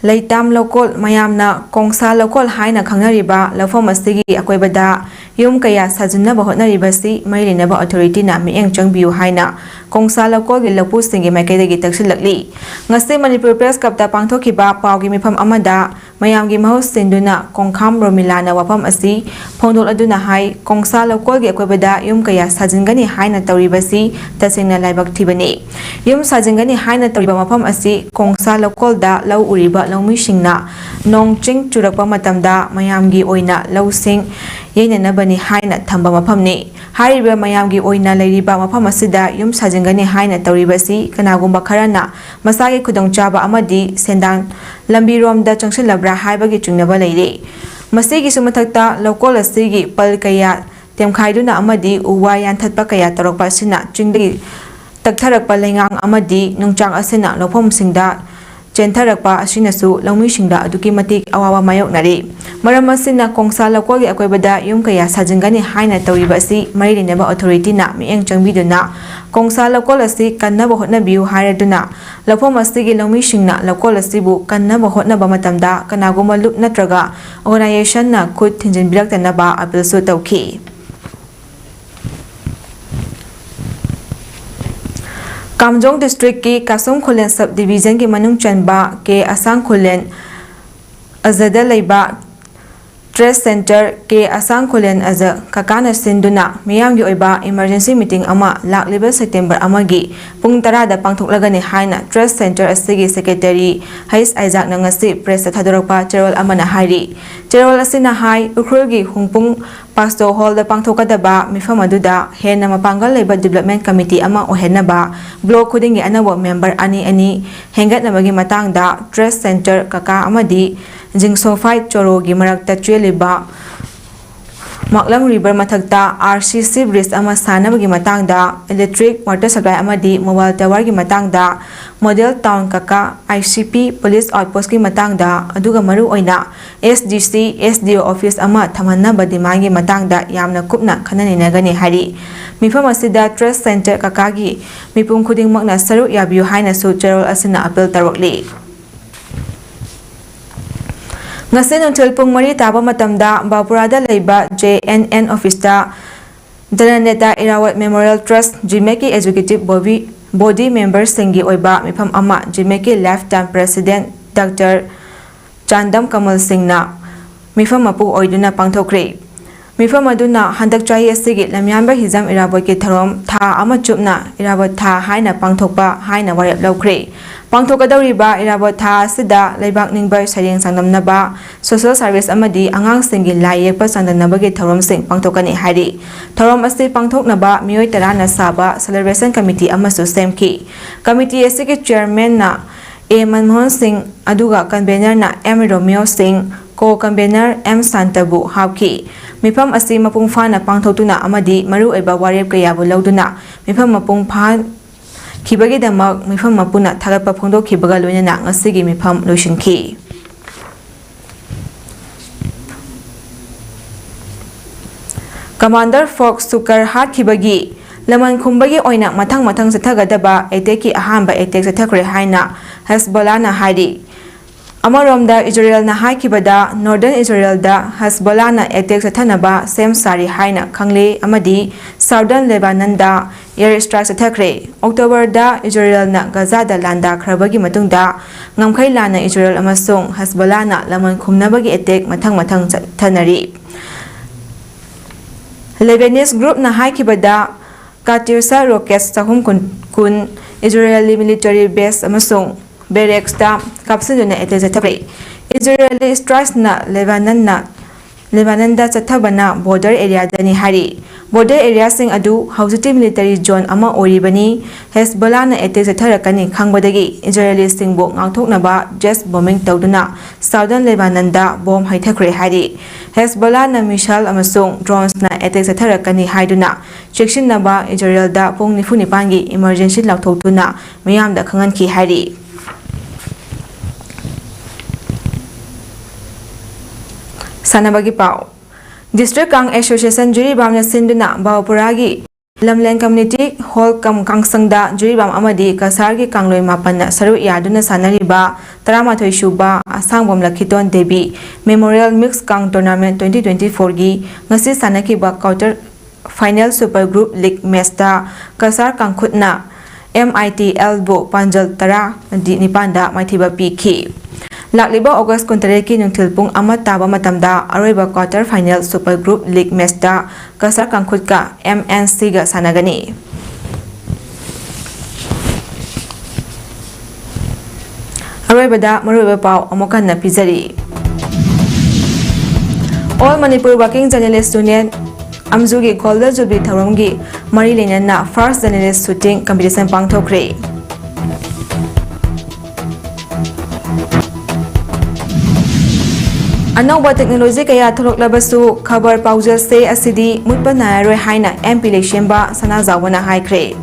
ꯂꯩꯇꯥꯝ ꯂꯧꯀꯣꯜ, ꯃꯌꯥꯝꯅ ꯀꯣꯡꯁꯥ ꯂꯧꯀꯣꯜ ꯍꯥꯏꯅ ꯈꯪꯅꯔꯤꯕ ꯂꯧꯐꯝ ꯑꯁꯤꯒꯤ ꯑꯀꯣꯏꯕꯗ ꯌꯨꯝ ꯀꯌꯥ ꯁꯥꯖꯤꯟꯅꯕ ꯍꯣꯠꯅꯔꯤꯕꯁꯤ ꯃꯔꯤ ꯂꯩꯅꯕ ꯑꯣꯊꯣꯔꯤꯇꯤꯅ ꯃꯤꯠꯌꯦꯡ ꯆꯪꯕꯤꯌꯨ ꯍꯥꯏꯅ ꯀꯣꯡꯁꯥ ꯂꯧꯀꯣꯜꯒꯤ ꯂꯧꯄꯨꯁꯤꯡꯒꯤ ꯃꯥꯏꯀꯩꯗꯒꯤ ꯇꯛꯁꯤꯜꯂꯛꯂꯤ꯫ ꯉꯁꯤ ꯃꯅꯤꯄꯨꯔ ꯄ꯭ꯔꯦꯁ ꯀ꯭ꯂꯕꯇ ꯄꯥꯡꯊꯣꯛꯈꯤꯕ ꯄꯥꯎꯒꯤ ꯃꯤꯐꯝ ꯑꯃꯗ ꯃꯌꯥꯝꯒꯤ ꯃꯍꯨꯠ ꯁꯤꯟꯗꯨꯅ ꯀꯣꯡꯈꯥꯝ ꯔꯣꯃꯤꯂꯥꯅ ꯋꯥꯐꯝ ꯑꯁꯤ ꯐꯣꯡꯗꯣꯛꯂꯗꯨꯅ ꯍꯥꯏ, ꯀꯣꯡꯁꯥ ꯂꯧꯀꯣꯜꯒꯤ ꯑꯀꯣꯏꯕꯗ ꯌꯨꯝ ꯀꯌꯥ ꯁꯥꯖꯤꯟꯒꯅꯤ ꯍꯥꯏꯅ ꯇꯧꯔꯤꯕꯁꯤ ꯇꯁꯦꯡꯅ ꯂꯥꯏꯕꯛ ꯊꯤꯕꯅꯤ꯫ ꯌꯨꯝ ꯁꯥꯖꯤꯟꯒꯅꯤ ꯍꯥꯏꯅ ꯇꯧꯔꯤꯕ ꯃꯐꯝ ꯑꯁꯤ ꯀꯣꯡꯁꯥ ꯂꯧꯀꯣꯜꯗ ꯂꯧ ꯎꯔꯤꯕ ꯂꯧꯃꯤꯁꯤꯡꯅ ꯅꯣꯡ ꯆꯤꯡ ꯆꯨꯔꯛꯄ ꯃꯇꯝꯗ ꯃꯌꯥꯝꯒꯤ ꯑꯣꯏꯅ ꯂꯧꯁꯤꯡ ꯌꯩꯅꯅꯕꯅꯤ ꯍꯥꯏꯅ ꯊꯝꯕ ꯃꯐꯝꯅꯤ꯫ ꯍꯥꯏꯔꯤꯕ ꯃꯌꯥꯝꯒꯤ ꯑꯣꯏꯅ ꯂꯩꯔꯤꯕ ꯃꯐꯝ ꯑꯁꯤꯗ ꯌꯨꯝ ꯁꯥꯖꯤꯟꯒꯅꯤ ꯍꯥꯏꯅ ꯇꯧꯔꯤꯕꯁꯤ ꯀꯅꯥꯒꯨꯝꯕ ꯈꯔꯅ ꯃꯁꯥꯒꯤ ꯈꯨꯗꯣꯡꯆꯥꯕ ꯑꯃꯗꯤ ꯁꯦꯟꯗꯥꯟ ꯂꯝꯕꯤꯔꯣꯝꯗ ꯆꯪꯁꯤꯜꯂꯕ꯭ꯔꯥ ꯍꯥꯏꯕꯒꯤ ꯆꯤꯡꯅꯕ ꯂꯩꯔꯤ꯫ ꯃꯁꯤꯒꯤꯁꯨ ꯃꯊꯛꯇ ꯂꯧꯀꯣꯜ ꯑꯁꯤꯒꯤ ꯄꯜ ꯀꯌꯥ ꯇꯦꯝꯈꯥꯏꯗꯨꯅ ꯑꯃꯗꯤ ꯎ ꯋꯥ ꯌꯥꯟꯊꯠꯄ ꯀꯌꯥ ꯇꯧꯔꯛꯄ ꯑꯁꯤꯅ ꯆꯤꯡꯗꯒꯤ ꯇꯛꯊꯔꯛꯄ ꯂꯩꯉꯥꯡ ꯑꯃꯗꯤ ꯅꯨꯡꯆꯥꯛ ꯑꯁꯤꯅ ꯂꯧꯐꯝꯁꯤꯡꯗ ꯆꯦꯟꯊꯔꯛꯄ ꯑꯁꯤꯅꯁꯨ ꯂꯧꯃꯤꯁꯤꯡꯗ ꯑꯗꯨꯛꯀꯤ ꯃꯇꯤꯛ ꯑꯋꯥꯕ ꯃꯥꯌꯣꯛꯅꯔꯤ꯫ ꯃꯔꯝ ꯑꯁꯤꯅ ꯀꯣꯡꯁꯥ ꯂꯧꯀꯣꯜꯒꯤ ꯑꯀꯣꯏꯕꯗ ꯌꯨꯝ ꯀꯌꯥ ꯁꯥꯖꯤꯟꯒꯅꯤ ꯍꯥꯏꯅ ꯇꯧꯔꯤꯕ ꯑꯁꯤ ꯃꯔꯤ ꯂꯩꯅꯕ ꯑꯣꯊꯣꯔꯤꯇꯤꯅ ꯃꯤꯠꯌꯦꯡ ꯆꯪꯕꯤꯗꯨꯅ ꯀꯣꯡꯁꯥ ꯂꯧꯀꯣꯜ ꯑꯁꯤ ꯀꯟꯅꯕ ꯍꯣꯠꯅꯕꯤꯌꯨ ꯍꯥꯏꯔꯗꯨꯅ ꯂꯧꯐꯝ ꯑꯁꯤꯒꯤ ꯂꯧꯃꯤꯁꯤꯡꯅ ꯂꯧꯀꯣꯜ ꯑꯁꯤꯕꯨ ꯀꯟꯅꯕ ꯍꯣꯠꯅꯕ ꯃꯇꯝꯗ ꯀꯅꯥꯒꯨꯝꯕ ꯂꯨꯞ ꯅꯠꯇ꯭ꯔꯒ ꯑꯣꯔꯒꯅꯥꯏꯖꯦꯁꯟꯅ ꯈꯨꯠ ꯊꯤꯟꯖꯤꯟꯕꯤꯔꯛꯇꯅꯕ ꯑꯄꯤꯜꯁꯨ ꯇꯧꯈꯤ꯫ ꯀꯥꯝꯖꯣꯡ ꯗꯤꯁꯇ꯭ꯔꯤꯛꯀꯤ ꯀꯥꯁꯨꯝ ꯈꯨꯂꯦꯟ ꯁꯕ ꯗꯤꯕꯤꯖꯟꯒꯤ ꯃꯅꯨꯡ ꯆꯟꯕ ꯀꯦ ꯑꯁꯥꯡ ꯈꯨꯂꯦꯟ ꯑꯖꯗ ꯂꯩꯕ ꯇ꯭ꯔꯦꯁ ꯁꯦꯟꯇꯔ ꯀꯦ ꯑꯁꯥꯡ ꯈꯨꯂꯦꯟ ꯑꯖ ꯀꯀꯥꯅ ꯁꯤꯟꯗꯨꯅ ꯃꯤꯌꯥꯝꯒꯤ ꯑꯣꯏꯕ ꯏꯃꯔꯖꯦꯟꯁꯤ ꯃꯤꯇꯤꯡ ꯑꯃ ꯂꯥꯛꯂꯤꯕ ꯁꯦꯞꯇꯦꯝꯕꯔ ꯑꯃꯒꯤ ꯄꯨꯡ ꯇꯔꯥꯗ ꯄꯥꯡꯊꯣꯛꯂꯒꯅꯤ ꯍꯥꯏꯅ ꯇ꯭ꯔꯦꯁ ꯁꯦꯟꯇꯔ ꯑꯁꯤꯒꯤ ꯁꯦꯀ꯭ꯔꯦꯇꯔꯤ ꯍꯩꯁ ꯑꯥꯏꯖꯥꯛꯅ ꯉꯁꯤ ꯄ꯭ꯔꯦꯁꯇ ꯊꯥꯗꯣꯔꯛꯄ ꯆꯦꯔꯣꯜ ꯑꯃꯅ ꯍꯥꯏꯔꯤ꯫ ꯆꯦꯔꯣꯜ ꯑꯁꯤꯅ ꯍꯥꯏ, ꯎꯈ꯭ꯔꯨꯜꯒꯤ ꯍꯨꯡꯄꯨꯡ ꯄꯥꯁꯇꯣ ꯍꯣꯜꯗ ꯄꯥꯡꯊꯣꯛꯀꯗꯕ ꯃꯤꯐꯝ ꯑꯗꯨꯗ ꯍꯦꯟꯅ ꯃꯄꯥꯡꯒꯜ ꯂꯩꯕ ꯗꯤꯕ꯭ꯂꯞꯃꯦꯟ ꯀꯃꯤꯇꯤ ꯑꯃ ꯑꯣꯏꯍꯟꯅꯕ ꯕ꯭ꯂꯣꯛ ꯈꯨꯗꯤꯡꯒꯤ ꯑꯅꯧꯕ ꯃꯦꯝꯕꯔ ꯑꯅꯤ ꯑꯅꯤ ꯍꯦꯟꯒꯠꯅꯕꯒꯤ ꯃꯇꯥꯡꯗ ꯇ꯭ꯔꯦꯁ ꯁꯦꯟꯇꯔ ꯀꯀꯥ ꯑꯃꯗꯤ ꯖꯤꯡꯁꯣꯐꯥꯏꯠ ꯆꯣꯔꯣꯒꯤ ꯃꯔꯛꯇ ꯆꯦꯜꯂꯤꯕ ꯃꯥꯛꯂꯪ ꯔꯤꯚꯔ ꯃꯊꯛꯇ RCC bridge ꯑꯃ ꯁꯥꯅꯕꯒꯤ ꯃꯇꯥꯡꯗ, electric, water supply ꯑꯃꯗꯤ mobile towerꯒꯤ ꯃꯇꯥꯡꯗ, model town ꯀꯀꯥ, ICP, police outpostꯀꯤ ꯃꯇꯥꯡꯗ, ꯑꯗꯨꯒ ꯃꯔꯨꯑꯣꯏꯅ SDC, SDO office ꯑꯃ ꯊꯝꯍꯟꯅꯕ demandꯒꯤ ꯃꯇꯥꯡꯗ ꯌꯥꯝꯅ ꯀꯨꯞꯅ ꯈꯟꯅ ꯅꯩꯅꯒꯅꯤ ꯍꯥꯏꯔꯤ꯫ ꯃꯤꯐꯝ ꯑꯁꯤꯗ trust center ꯀꯀꯥꯒꯤ ꯃꯤꯄꯨꯝ ꯈꯨꯗꯤꯡꯃꯛꯅ ꯁꯔꯨꯛ ꯌꯥꯕꯤꯌꯨ ꯍꯥꯏꯅꯁꯨ ꯆꯦꯔꯣꯜ ꯑꯁꯤꯅ appeal ꯇꯧꯔꯛꯂꯤ꯫ ꯉꯁꯤ ꯅꯨꯡꯊꯤꯜ ꯄꯨꯡ ꯃꯔꯤ ꯇꯥꯕ ꯃꯇꯝꯗ ꯕꯥꯄꯨꯔꯥꯗ ꯂꯩꯕ JNN officeꯇ ꯖꯅꯅꯦꯇꯥ ꯏꯔꯥꯋꯠ Memorial Trust, GMACꯀꯤ executive body, body memberꯁꯤꯡꯒꯤ ꯑꯣꯏꯕ ꯃꯤꯐꯝ ꯑꯃ GMACꯀꯤ lifetime president Doctor ꯆꯥꯟꯗꯝ ꯀꯃꯜ ꯁꯤꯡꯅ ꯃꯤꯐꯝ ꯃꯄꯨ ꯑꯣꯏꯗꯨꯅ ꯄꯥꯡꯊꯣꯛꯈ꯭ꯔꯦ꯫ ꯃꯤꯐꯝ ꯑꯗꯨꯅ ꯍꯟꯗꯛ ꯆꯍꯤ ꯑꯁꯤꯒꯤ ꯂꯝꯌꯥꯟꯕ ꯍꯤꯖꯝ ꯏꯔꯥꯕꯣꯠꯀꯤ ꯊꯧꯔꯝ ꯊꯥ ꯑꯃ ꯆꯨꯞꯅ ꯏꯔꯥꯕꯣꯠ ꯊꯥ ꯍꯥꯏꯅ ꯄꯥꯡꯊꯣꯛꯄ ꯍꯥꯏꯅ ꯋꯥꯔꯦꯞ ꯂꯧꯈ꯭ꯔꯦ꯫ ꯄꯥꯡꯊꯣꯛꯀꯗꯧꯔꯤꯕ ꯏꯔꯥꯕꯣꯠ ꯊꯥ ꯑꯁꯤꯗ ꯂꯩꯕꯥꯛ ꯅꯤꯡꯕ ꯁꯩꯔꯦꯡ ꯆꯥꯡꯗꯝꯅꯕ, social service ꯑꯃꯗꯤ ꯑꯉꯥꯡꯁꯤꯡꯒꯤ ꯂꯥꯏ ꯌꯦꯛꯄ ꯆꯥꯡꯗꯝꯅꯕꯒꯤ ꯊꯧꯔꯝꯁꯤꯡ ꯄꯥꯡꯊꯣꯛꯀꯅꯤ ꯍꯥꯏꯔꯤ꯫ ꯊꯧꯔꯝ ꯑꯁꯤ ꯄꯥꯡꯊꯣꯛꯅꯕ ꯃꯤꯑꯣꯏ ꯇꯔꯥꯅ ꯁꯥꯕ celebration committee ꯑꯃꯁꯨ ꯁꯦꯝꯈꯤ꯫ Committee ꯑꯁꯤꯒꯤ chairmanꯅ A ꯃꯟꯃꯣꯍꯟ ꯁꯤꯡ, ꯑꯗꯨꯒ convenerꯅ M ꯔꯣꯃꯤꯌꯣ ꯁꯤꯡ, co-convener M ꯁꯥꯟꯇꯕꯨ ꯍꯥꯞꯈꯤ꯫ ꯃꯤꯐꯝ ꯑꯁꯤ ꯃꯄꯨꯡ ꯐꯥꯅ ꯄꯥꯡꯊꯣꯛꯇꯨꯅ ꯑꯃꯗꯤ ꯃꯔꯨꯑꯣꯏꯕ ꯋꯥꯔꯦꯞ ꯀꯌꯥꯕꯨ ꯂꯧꯗꯨꯅ ꯃꯤꯐꯝ ꯃꯄꯨꯡ ꯐꯥꯍꯟꯈꯤꯕꯒꯤꯗꯃꯛ ꯃꯤꯐꯝ ꯃꯄꯨꯅ ꯊꯥꯒꯠꯄ ꯐꯣꯡꯗꯣꯛꯈꯤꯕꯒ ꯂꯣꯏꯅꯅ ꯉꯁꯤꯒꯤ ꯃꯤꯐꯝ ꯂꯣꯏꯁꯤꯟꯈꯤ꯫ Commander Fox ꯁꯨꯀꯔ ꯍꯥꯠꯈꯤꯕꯒꯤ ꯂꯃꯟ ꯈꯨꯝꯕꯒꯤ ꯑꯣꯏꯅ ꯃꯊꯪ ꯃꯊꯪ ꯆꯠꯊꯒꯗꯕ attackꯀꯤ ꯑꯍꯥꯟꯕ attack ꯆꯠꯊꯈ꯭ꯔꯦ ꯍꯥꯏꯅ ꯍꯦꯁꯕꯣꯂꯥꯅ ꯍꯥꯏꯔꯤ꯫ ꯑꯃꯔꯣꯝꯗ ꯏꯖꯔꯦꯜꯅ ꯍꯥꯏꯈꯤꯕꯗ, Northern ꯏꯖꯔꯦꯜꯗ ꯍꯦꯁꯕꯣꯂꯥꯅ attack ꯆꯠꯊꯅꯕ ꯁꯦꯝ ꯁꯥꯔꯤ ꯍꯥꯏꯅ ꯈꯪꯂꯦ ꯑꯃꯗꯤ Southern Lebanonꯗ air strike ꯆꯠꯊꯈ꯭ꯔꯦ꯫ ꯑꯣꯛꯇꯣꯕꯔꯗ ꯏꯖꯔꯦꯜꯅ ꯒꯖꯥꯗ ꯂꯥꯟꯗꯥꯈ꯭ꯔꯕꯒꯤ ꯃꯇꯨꯡꯗ ꯉꯝꯈꯩ ꯂꯥꯟꯅ ꯏꯖꯔꯦꯜ ꯑꯃꯁꯨꯡ ꯍꯦꯁꯕꯣꯂꯥꯅ ꯂꯃꯟ ꯈꯨꯝꯅꯕꯒꯤ attack ꯃꯊꯪ ꯃꯊꯪ ꯆꯠꯊꯅꯔꯤ꯫ Lebanese groupꯅ ꯍꯥꯏꯈꯤꯕꯗ, Katyusha rockets ꯆꯍꯨꯝ ꯀꯨꯟ, ꯀꯨꯟ Israeli military base ꯑꯃꯁꯨꯡ barracksꯇ ꯀꯥꯞꯁꯤꯟꯗꯨꯅ attack ꯆꯠꯊꯈ꯭ꯔꯦ꯫ Israeli strikesꯅ Lebanonꯅ ꯂꯦꯕꯥꯅꯟꯗ ꯆꯠꯊꯕꯅ ꯕꯣꯔꯗꯔ ꯑꯦꯔꯤꯌꯥꯗꯅꯤ ꯍꯥꯏꯔꯤ꯫ ꯕꯣꯔꯗꯔ ꯑꯦꯔꯤꯌꯥꯁꯤꯡ ꯑꯗꯨ ꯍꯧꯖꯤꯛꯇꯤ ꯃꯤꯂꯤꯇꯔꯤ ꯖꯣꯟ ꯑꯃ ꯑꯣꯏꯔꯤꯕꯅꯤ꯫ ꯍꯦꯖꯕꯣꯂꯥꯅ ꯑꯦꯇꯦꯛ ꯆꯠꯊꯔꯛꯀꯅꯤ ꯈꯪꯕꯗꯒꯤ ꯏꯖꯔꯦꯂꯤꯁꯤꯡꯕꯨ ꯉꯥꯛꯊꯣꯛꯅꯕ ꯖꯦꯠ ꯕꯣꯝꯕꯤꯡ ꯇꯧꯗꯨꯅ ꯁꯥꯎꯗꯔꯟ ꯂꯦꯕꯥꯅꯟꯗ ꯕꯣꯝ ꯍꯩꯊꯈ꯭ꯔꯦ ꯍꯥꯏꯔꯤ꯫ ꯍꯦꯖꯕꯣꯂꯥꯅ ꯃꯤꯁꯥꯏꯜ ꯑꯃꯁꯨꯡ ꯗ꯭ꯔꯣꯟꯁꯅ ꯑꯦꯇꯦꯛ ꯆꯠꯊꯔꯛꯀꯅꯤ ꯍꯥꯏꯗꯨꯅ ꯆꯦꯛꯁꯤꯟꯅꯕ ꯏꯖꯔꯦꯜꯗ ꯄꯨꯡ ꯅꯤꯐꯨ ꯅꯤꯄꯥꯟꯒꯤ ꯏꯃꯔꯖꯦꯟꯁꯤ ꯂꯥꯎꯊꯣꯛꯇꯨꯅ ꯃꯤꯌꯥꯝꯗ ꯈꯪꯍꯟꯈꯤ ꯍꯥꯏꯔꯤ꯫ ꯁꯥꯟꯅꯕꯒꯤ ꯄꯥꯎ꯫ ꯗꯤꯁꯇ꯭ꯔꯤꯛ ꯀꯥꯡ ꯑꯦꯁꯣꯁꯤꯌꯦꯁꯟ ꯖꯤꯔꯤꯕꯥꯝꯅ ꯁꯤꯟꯗꯨꯅ ꯕꯥꯎꯄꯨꯔꯥꯒꯤ ꯂꯝꯂꯦꯟ ꯀꯝꯃ꯭ꯌꯨꯅꯤꯇꯤ ꯍꯣꯜ ꯀꯝ ꯀꯥꯡꯁꯪꯗ ꯖꯤꯔꯤꯕꯥꯝ ꯑꯃꯗꯤ ꯀꯁꯥꯔꯒꯤ ꯀꯥꯡꯂꯣꯏ ꯃꯥꯄꯟꯅ ꯁꯔꯨꯛ ꯌꯥꯗꯨꯅ ꯁꯥꯟꯅꯔꯤꯕ ꯇꯔꯥꯃꯥꯊꯣꯏ ꯁꯨꯕ ꯑꯁꯥꯡꯕꯝ ꯂꯈꯤꯇꯣꯟ ꯗꯦꯕꯤ ꯃꯦꯃꯣꯔꯤꯌꯦꯜ ꯃꯤꯛꯁ ꯀꯥꯡ ꯇꯣꯔꯅꯥꯃꯦꯟ twenty twenty-fourꯒꯤ ꯉꯁꯤ ꯁꯥꯟꯅꯈꯤꯕ quarter final super group league ꯃꯦꯆꯇ ꯀꯁꯥꯔ ꯀꯥꯡꯈꯨꯠꯅ ꯑꯦꯝ ꯑꯥꯏ ꯇꯤ ꯑꯦꯜꯕꯨ ꯄꯥꯟꯖꯜ ꯇꯔꯥ ꯅꯤꯄꯥꯟꯗ ꯃꯥꯏꯊꯤꯕ ꯄꯤꯈꯤ꯫ ꯂꯥꯛꯂꯤꯕ ꯑꯣꯒꯁ ꯀꯨꯟꯇꯔꯦꯠꯀꯤ ꯅꯨꯡꯊꯤꯜ ꯄꯨꯡ ꯑꯃ ꯇꯥꯕ ꯃꯇꯝꯗ ꯑꯔꯣꯏꯕ quarter final super group league ꯃꯦꯆꯇ ꯀꯁꯥꯔ ꯀꯥꯡꯈꯨꯠꯀ ꯑꯦꯝ ꯑꯦꯟ ꯁꯤꯒ ꯁꯥꯟꯅꯒꯅꯤ꯫ ꯑꯔꯣꯏꯕꯗ ꯃꯔꯨꯑꯣꯏꯕ ꯄꯥꯎ ꯑꯃꯨꯛ ꯍꯟꯅ ꯄꯤꯖꯔꯤ꯫ All Manipur Working Journalist Union, ꯑꯝꯖꯨꯒꯤ ꯒꯣꯜꯗꯟ ꯖꯨꯕꯤꯂꯤ ꯊꯧꯔꯝꯒꯤ ꯃꯔꯤ ꯂꯩꯅꯅ ꯐꯥꯔꯁ ꯖꯔꯅꯦꯂꯤꯁ ꯁꯨꯇꯤꯡ ꯀꯝꯄꯤꯇꯤꯁꯟ ꯄꯥꯡꯊꯣꯛꯈ꯭ꯔꯦ꯫ ꯑꯅꯧꯕ ꯇꯦꯛꯅꯣꯂꯣꯖꯤ ꯀꯌꯥ ꯊꯣꯛꯂꯛꯂꯕꯁꯨ ꯈꯕꯔ ꯄꯥꯎꯖꯦꯜꯁꯦ ꯑꯁꯤꯗꯤ ꯃꯨꯠꯄ ꯅꯥꯏꯔꯔꯣꯏ ꯍꯥꯏꯅ ꯑꯦꯝ ꯄꯤ ꯂꯩꯁꯦꯝꯕ ꯁꯅꯥꯖꯥꯎꯕꯅ ꯍꯥꯏꯈ꯭ꯔꯦ꯫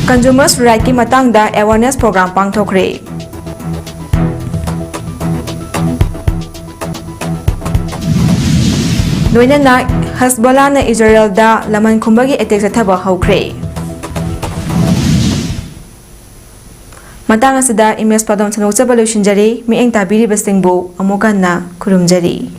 ꯀꯟꯖꯨꯃꯔꯁ ꯔꯥꯏꯠꯀꯤ ꯃꯇꯥꯡꯗ ꯑꯦꯋꯥꯔꯅꯦꯁ ꯄ꯭ꯔꯣꯒ꯭ꯔꯥꯝ ꯄꯥꯡꯊꯣꯛꯈ꯭ꯔꯦ꯫ ꯂꯣꯏꯅꯅ ꯍꯁꯕꯣꯂꯥꯅ ꯏꯖꯔꯦꯜꯗ ꯂꯃꯟ ꯈꯨꯝꯕꯒꯤ ꯑꯦꯇꯦꯛ ꯆꯠꯊꯕ ꯍꯧꯈ꯭ꯔꯦ꯫ ꯃꯇꯥꯡ ꯑꯁꯤꯗ ꯏꯃꯦꯖ ꯄꯥꯎꯗꯝ ꯁꯟꯗꯣꯛꯆꯕ ꯂꯣꯏꯁꯤꯟꯖꯔꯤ꯫ ꯃꯤꯠꯌꯦꯡ ꯇꯥꯕꯤꯔꯤꯕꯁꯤꯡꯕꯨ ꯑꯃꯨꯛ ꯍꯟꯅ ꯈꯨꯔꯨꯝꯖꯔꯤ꯫